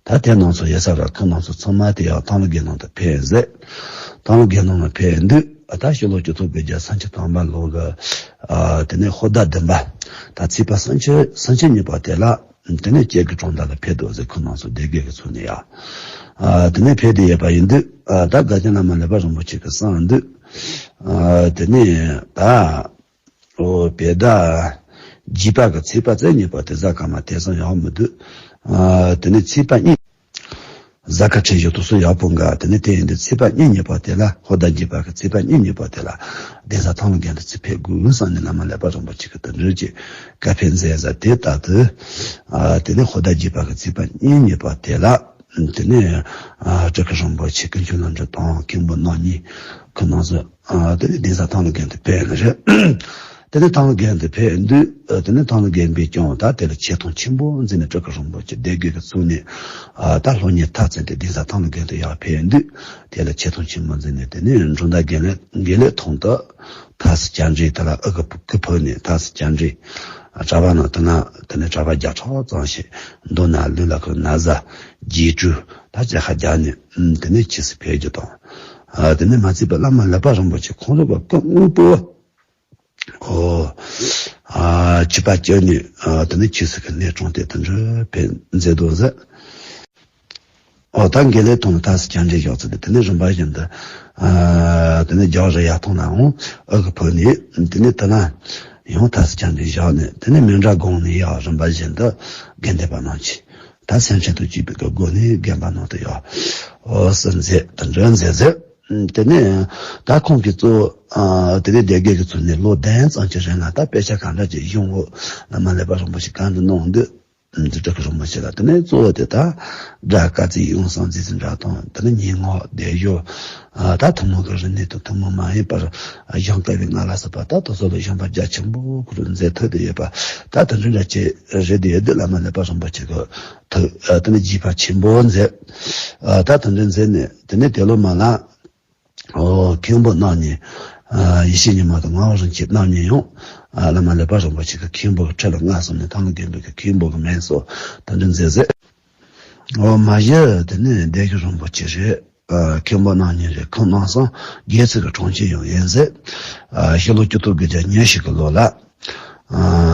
ད་དེ་རྣམ་ཚོ་ཡོད་ས་ར་ཁོ་རྣམ་ཚོ་ཚང་མ་དེ་ཡང་ཐང་ལྷ་དགེ་ནང་དུ་ཕེབས་ཟེར། ཐང་ལྷ་དགེ་ནང་ལ་ཕེབས་དུས་ཨ་ད་ཕྱི་ལོ་བཅུ་ཐོག་བརྒྱད་བརྒྱ་སུམ་ཅུ་ཐམ་པ་ལོ་གི་ཨ་དེ་ནས་ཧོར་ཟླ་བདུན་པ། ད་ཚེས་པ་སུམ་ཅུ་སུམ་ཅུ་གཉིས་པ་དེ་ལ་དེ་ནས་སྐྱེ་དགུའི་གྲོང་རྡལ་ལ་ཕེབས་འདུག་ཟེར། ཁོ་རྣམ་ཚོ་སྡེ་དགེ་གི་ཚོ་ནས་ཡ་ཨ་དེ་ནས་ཕེབས་དེ་ཡོད་པ་ཡིན་དུས་ཨ་ད་དགའ་ལྡན་བླ་མ་ཀླད་པ་རིན་པོ་ཆེ་གི་གསུང་དུས་ཨ་དེ་ནས་ད། ཨོ་བོད་ཟླ་བརྒྱད་པ་གི་ཚེས་པ་རྩ་གཉིས་པ་དེ་གཟའ་སྐར་མ་དེང་སང་ཡག་མི་འདུག་ཨ་དེ་ནས་ཚེས་པ་གཉིས། གཟའ་སྐར་འཕྲད་ཞོར་དུ་སུ་ཡག་པོ་འགའ། དེ་ནས་དེ་ཡིན་དུས་ཚེས་པ་གཉིས་གཉིས་པ་དེ་ལ་ཧོར་ཟླ་བརྒྱད་པ་གི་ཚེས་པ་གཉིས་གཉིས་པ་དེ་ལ་གདན་ས་ཐང་ལྷ་དགོན་དུ་ཚུར་ཕེབས་དགོས་བསམ་ནས་བླ་མ་ཀླད་པ་རིན་པོ་ཆེ་གི་དེ་འདྲ་ཅིག་བཀའ་ཕེབས་མཛད་ཟ། དེ་ལྟར་དུ་ཨ་དེ་ནས་ཧོར་ཟླ་བརྒྱད་པ་གི་ཚེས་པ་གཉིས་གཉིས་པ་དེ་ལ། དེ་ནས་ཨ་སྤྲུལ་སྐུ་རིན་པོ་ཆེ་ཀུན་མཁྱེན་རྣམ་གྲོལ་དང་མཁན་པོ་རྣམ་གཉིས་ཁོ་རྣམ་ཚོ་ཨ་དེ་ནས་གདན་ས་ཐང་ལྷ་དགོན་དུ་ཕེབས་ནི་རེད། དེ་ནས་ཐང་ལྷ་དགོན་དུ་ཕེབས་དུས་ཨ་དེ་ནས་ཐང་ལྷ་དགོན་པས་ཀྱང་ད་དེ་ལ་ཆེ་མཐོང་ཆེན་པོ་འཛིན་ནས་སྤྲུལ་སྐུ་རིན་པོ་ཆེ་སྡེ་དགེ་གི་ཚོགས་ནས་ཨ་ད་སློབ་གཉེར་མཐར་ཕྱིན་ཏེ་གདན་ས་ཐང་ལྷ་དགོན་དུ་ཡར་ཕེབས་དུས་དེ་ལ་ཆེ་མཐོང་ཆེན་པོ་འཛིན་ནས། དེ་ནས་འབྲོམ་ཟླ་དགེ་ལེགས་དགེ་ལེགས་ཐང་དུ། ཐ་སི་སྐྱ་འགྲོས་དེ་ལ་ཨ་གི་སྐུ་ཕུབ་ནས་ཐ་སི་སྐྱ་འགྲོས། གྲྭ་པ་ནང་དུ་ན་དེ་ནས་གྲྭ་པ་བརྒྱ་ཕྲག་ཙམ་ཞིག་མདུན་ན་ལུས་ལ་ཁོ་ན་བཟའ་རྗེས་སྤྲོས་ད་བཅད་ཁ་རྒྱག་ནས་དེ་ནས་ཕྱིས་སུ་ཕེབས་རྒྱུ་དང་། དེ་ནས་མ་ཚད་པ་བླ་མ་ཀླད་པ་རིན་པོ་ཆེ་ཁོང་རུ་བ་སྐུ་དངོས་པོ་ཨོ་ཨ་ཆིབས་པ་བསྐྱོན་ནས་དེ་ནས་ཕྱིས་སུ་གི་གནས་དྲུང་དེ་དུ་འགྲོ་ཕེབས་མཛད་དོ་ཟེར། ཨོ་ད་དགེ་ལེགས་ཐང་ལ་ཐ་སི་སྐྱ་འགྲོས་བཞག་ཚུལ་དེ། དེ་ནས་རིམ་པ་བཞིན་དུ་ཨ་དེ་ནས་རྒྱ་རི་ཡར་ཐང་ལའང་ཨ་གི་ཕུབ་ནས། དེ་ནས་དེ་ན་ཡང་ཐ་སི་སྐྱ་འགྲོས་བཞག་ནས། དེ་ནས་མཎྜལ་དགོངས་ནས་ཡར་རིམ་པ་བཞིན་དུ་དགེ་འདུན་པ་རྣམས་ཀྱིས་ད་སེམས་ཅན་དང་བཅས་པའི་གི་སྒོ་ནས་དགོན་པ་ནང་དུ་ཡར་ཨོ་སུ་མཛད་དུ་འགྲོ་མཛད་ཟེར། དེ་ནས་ད་ཁོང་གིས་གཙོ་ཨ་དེ་ནས་སྡེ་དགེ་གི་ཚོགས་ནས་ལོ་བདུན་ཙམ་གྱི་རིང་ལ་ད་དཔེ་ཆ་གང་འདྲ་ཅིག་གཞུང་འོག་བླ་མ་ཀླད་པ་རིན་པོ་ཆེ་གང་དུ་གནང་འདུག་འཛིན་གྲྭ་གི་རིན་པོ་ཆེ་ལ་དེ་ནས་གཙོ་བོ་དེ་ད་སྒྲ་སྐར་རྩིས་ཡིག་རྙིང་གསང་རྫས་ཀྱི་འདྲ་དང་དེ་ནས་སྙན་ངག་སྡེབ་སྦྱོར། ད་ཐུན་མོང་གི་རིག་གནས་དང་ཐུན་མོང་མ་ཡིན་པར་གཞུང་བསྟན་པའི་སྔགས་ལ་སོགས་པ་ད་དེ་ཚོ་ལ་སྦྱོང་བརྡར་རྒྱ་ཆེན་པོ་ཁོ་རང་མཛད་ཐུབ་བསྡད་ཡོད་པ། ད་དེ་འདྲ་འདྲ་ཅིག་རེད་བསྡད་ཡོད་དུས་བླ་མ་ཀླད་པ་རིན་པོ་ཆེ་གི་ཐུགས་དེ་ནས་བགྱིས་པ་ཆེན་པོ་མཛད། ད་དེ་འདྲ་མཛད་ནས་དེ་ནས་དེ་ལོ་མ་ལ། ཨོ། མཁན་པོ་རྣམ་གཉིས། ཨ། ཡེ་ཤེས་ཉི་མ་དང་ངག་དབང་རིན་ཆེན་རྣམ་གཉིས་ཡང་། ཨ། བླ་མ་ཀླད་པ་རིན་པོ་ཆེ་གི་མཁན་པོ་གི་ཁྲི་ལ་མངའ་གསོལ་ནས་ཐང་ལ་རྒན་པོ་གི་མཁན་པོ་གི་མིང་སོགས་དེ་འདྲ་མཛད་ཟེར། ཨོ། མ་གཞི་དེ་ནི་སྡེ་དགེ་རིན་པོ་ཆེ་རེད། ཨ། མཁན་པོ་རྣམ་གཉིས་རེད། ཁོང་རྣམ་གསུམ་སྒེར་ཚུལ་གྱི་འཁྲུངས་ཆས་ཡང་ཡིན་ཟེར། ཨ། ཕྱི་ལོ་ཆིག་སྟོང་དགུ་བརྒྱ་ཉེར་བཞི་གི་ལོ་ལ། ཨ།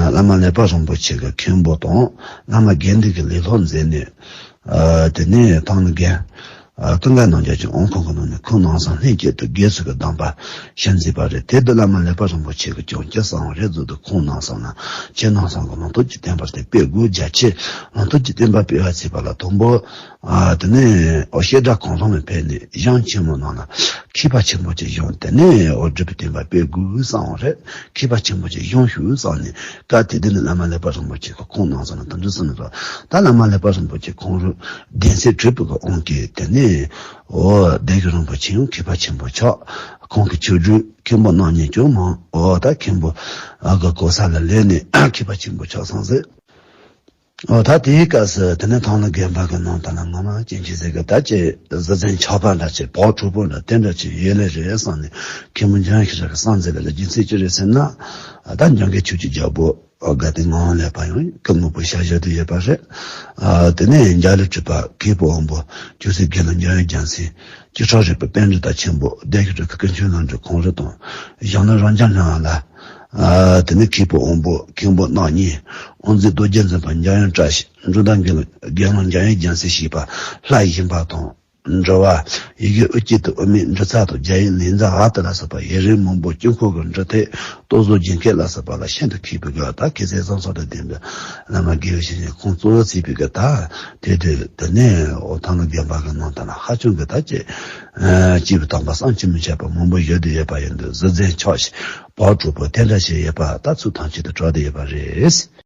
བླ་མ་ཀླད་པ་རིན་པོ་ཆེ་གི་མཁན་པོ་དང་བླ་མ་དགེ་འདུན་གྱི་ལས་སློབ་མཛད་ནས། ཨ། དེ་ནས་ཐང་ལ་རྒན། ཨ། ཀུན་དགའ་རྣམ་རྒྱལ་གྱི་དབང་ཁང་གི་ནང་ནས་ཁོང་རྣམ་གསུམ་ལྷན་སྐྱེས་དུ་དགེ་ཚུལ་གྱི་གདམས་པ་ཞལ་མཛད་པ་རེད། དེ་དུས་བླ་མ་ཀླད་པ་རིན་པོ་ཆེ་གིས་ཀྱང་ཅི་གསུངས་རེད་ཟེར་དུས་ཁོང་རྣམ་གསུམ་ལ་ཁྱེད་རྣམ་གསུམ་གྱིས་ལུང་སྟོན་གྱི་བསྟན་པ་དེ་སྤེལ་དགོས། རྒྱ་ཆེ་ལུང་སྟོན་གྱི་བསྟན་པ་སྤེལ་བར་བྱེད་པ་ལ་དང་པོ། ཨ། དེ་ནས་ཨོ་བཤད་གྲྭ་གུང་ཐང་ལ་ཕེབས་ནས་གཞུང་ཆེན་མོ་ནང་ལ་མཁས་པ་ཆེན་པོ་ཅིག་བཞེངས། དེ་ནས་ཨོ་སྒྲུབ་པའི་བསྟན་པ་སྤེལ་དགོས་གསུངས་རེད། མཁས་པ་ཆེན་པོ་ཅིག་བཞེངས་ཤོག་གསུངས་ནས་སྐབས་དེ་དུས་ནས་བླ་མ་ཀླད་པ་རིན་པོ་ཆེ་གིས་ཁོང་རྣམ་གསུམ་ལ་དེ་འདྲ་གསུངས་ནས། ད་བླ་མ་ཀླད་པ་རིན་པོ་ཆེ་ཁོང་རང་གདན་སའི་གྲུབ་པའི་དབང་གིས་དེ་ནས་ཨོ་སྡེ་དགེ་རིན་པོ་ཆེ་ཡང་མཁས་པ་ཆེན་པོ་ཆགས། ཁོང་གི་ཆོས་སྒྲོན་མཁན་པོ་རྣམ་གཉིས་ཀྱང་མང་ཨོ་ད་མཁན་པོ་ཨ་གི་གོ་ས་ལ་ལས་ནས་མཁས་པ་ཆེན་པོ་ཆགས་སོང་ཟེར། ཨོ་ད་དེའི་སྐབས་སུ་དེ་ནས་ཐང་ལ་རྒན་པ་གི་ནང་དུ་ལ་ངོ་མ་ཅན་གྱི་ཟེར་གི་ད་ཅི་གཟི་བརྗིད་ཆགས་པ་འདྲ་ཅིག་བག་གྲོ་པོ་འདྲ་དེ་འདྲ་ཅིག་ཡོད་ལེ་རེད་བསམ་ནས། མཁན་པོ་འཇམ་དབྱངས་ཤེས་རབ་ཀྱི་གསང་མཛད་ལ་ལ་རྒྱུ་མཚན་ཅི་རེད་ཟེར་ན། ད་འཇམ་མགོན་ཆོས་ཀྱི་རྒྱལ་པོ་དགའ་ལྡན་ངག་དབང་ཀླད་པ་ཡང་སྐུ་ངོ་བོ་ཞལ་བཞེས་དུ་ཡོད་པ་རེད། དེ་ནས་འཇའ་ལུས་སྤྲུལ་པ་མཁན་པོ་དབང་པོ་ཇོ་སྲས་དགེ་སློང་འཇམ་དབྱངས་རྒྱལ་མཚན། སྤྱི་ཕྲག་རིག་པའི་པཎྜི་ཏ་ཆེན་པོ་སྡེ་དགེ་རུ་ཁག་ཀུན་མཁྱེན་ལྷུན་གྲུབ་ཁོང་རང་དང་། གཞུང་ལམ་རབ་འབྱམས་ལྷ་ལ། དེ་ནས་མཁན་པོ་དབང་པོ་མཁན་པོ་རྣམ་གཉིས། དབུ་མཛད་རྡོ་རྗེ་འཛིན་པ་འཇམ་དབྱངས་བཀྲ་ཤིས། འབྲུག་སྒྲ་དགེ་སློང་དགེ་སློང་འཇམ་དབྱངས་རྒྱལ་མཚན་ཞེས་པ་ལྷ་བཞིན་པ་དང་། འབྲི་བ། ཡི་གེ་དབུ་སྐྱེས་དང་དབུ་མེད་འབྲི་ཚར་དང་རྒྱ་ཡིག་ལེགས་མཛའ་བར་དུ་ལ་སོགས་པ་ཡིག་རིགས་མང་པོ་དཀྱིལ་འཁོར་གྱི་འབྲི་ཐེངས་རྟོག་བཟོ་རྒྱན་མཁས་ལ་སོགས་པ་ལ་ཤིན་ཏུ་མཁས་པའི་སྐབས་ད་མཁས་བཙུན་བསམ་སོགས་དང་ལྡན་པའི་བླ་མ་དགེ་བའི་བཤེས་གཉེན་ཁོང་གཙོ་བོ་བྱས་པའི་སྐབས་ད་དེ་དུས་དེ་ནས་ཨོ་ཐང་ལ་རྒན་པ་གི་ནང་དུ་ལ་ཧ་ཅང་གི་ད་ཅི་སྐྱེས་བུ་དམ་པ་བསམ་གྱིས་མི་ཁྱབ་པ་མང་པོ་བཞུགས་བསྡད་ཡོད་པ་ཡིན་དུས་གཟི་བརྗིད་ཆགས་ཤིང་བག་གྲོ་པོ་དེ་འདྲ་ཞིག་ཡོད་པ་ད་ཚུར་ཐང་ཆད་དུ་གྲགས་བསྡད་ཡོད་པ་རེད།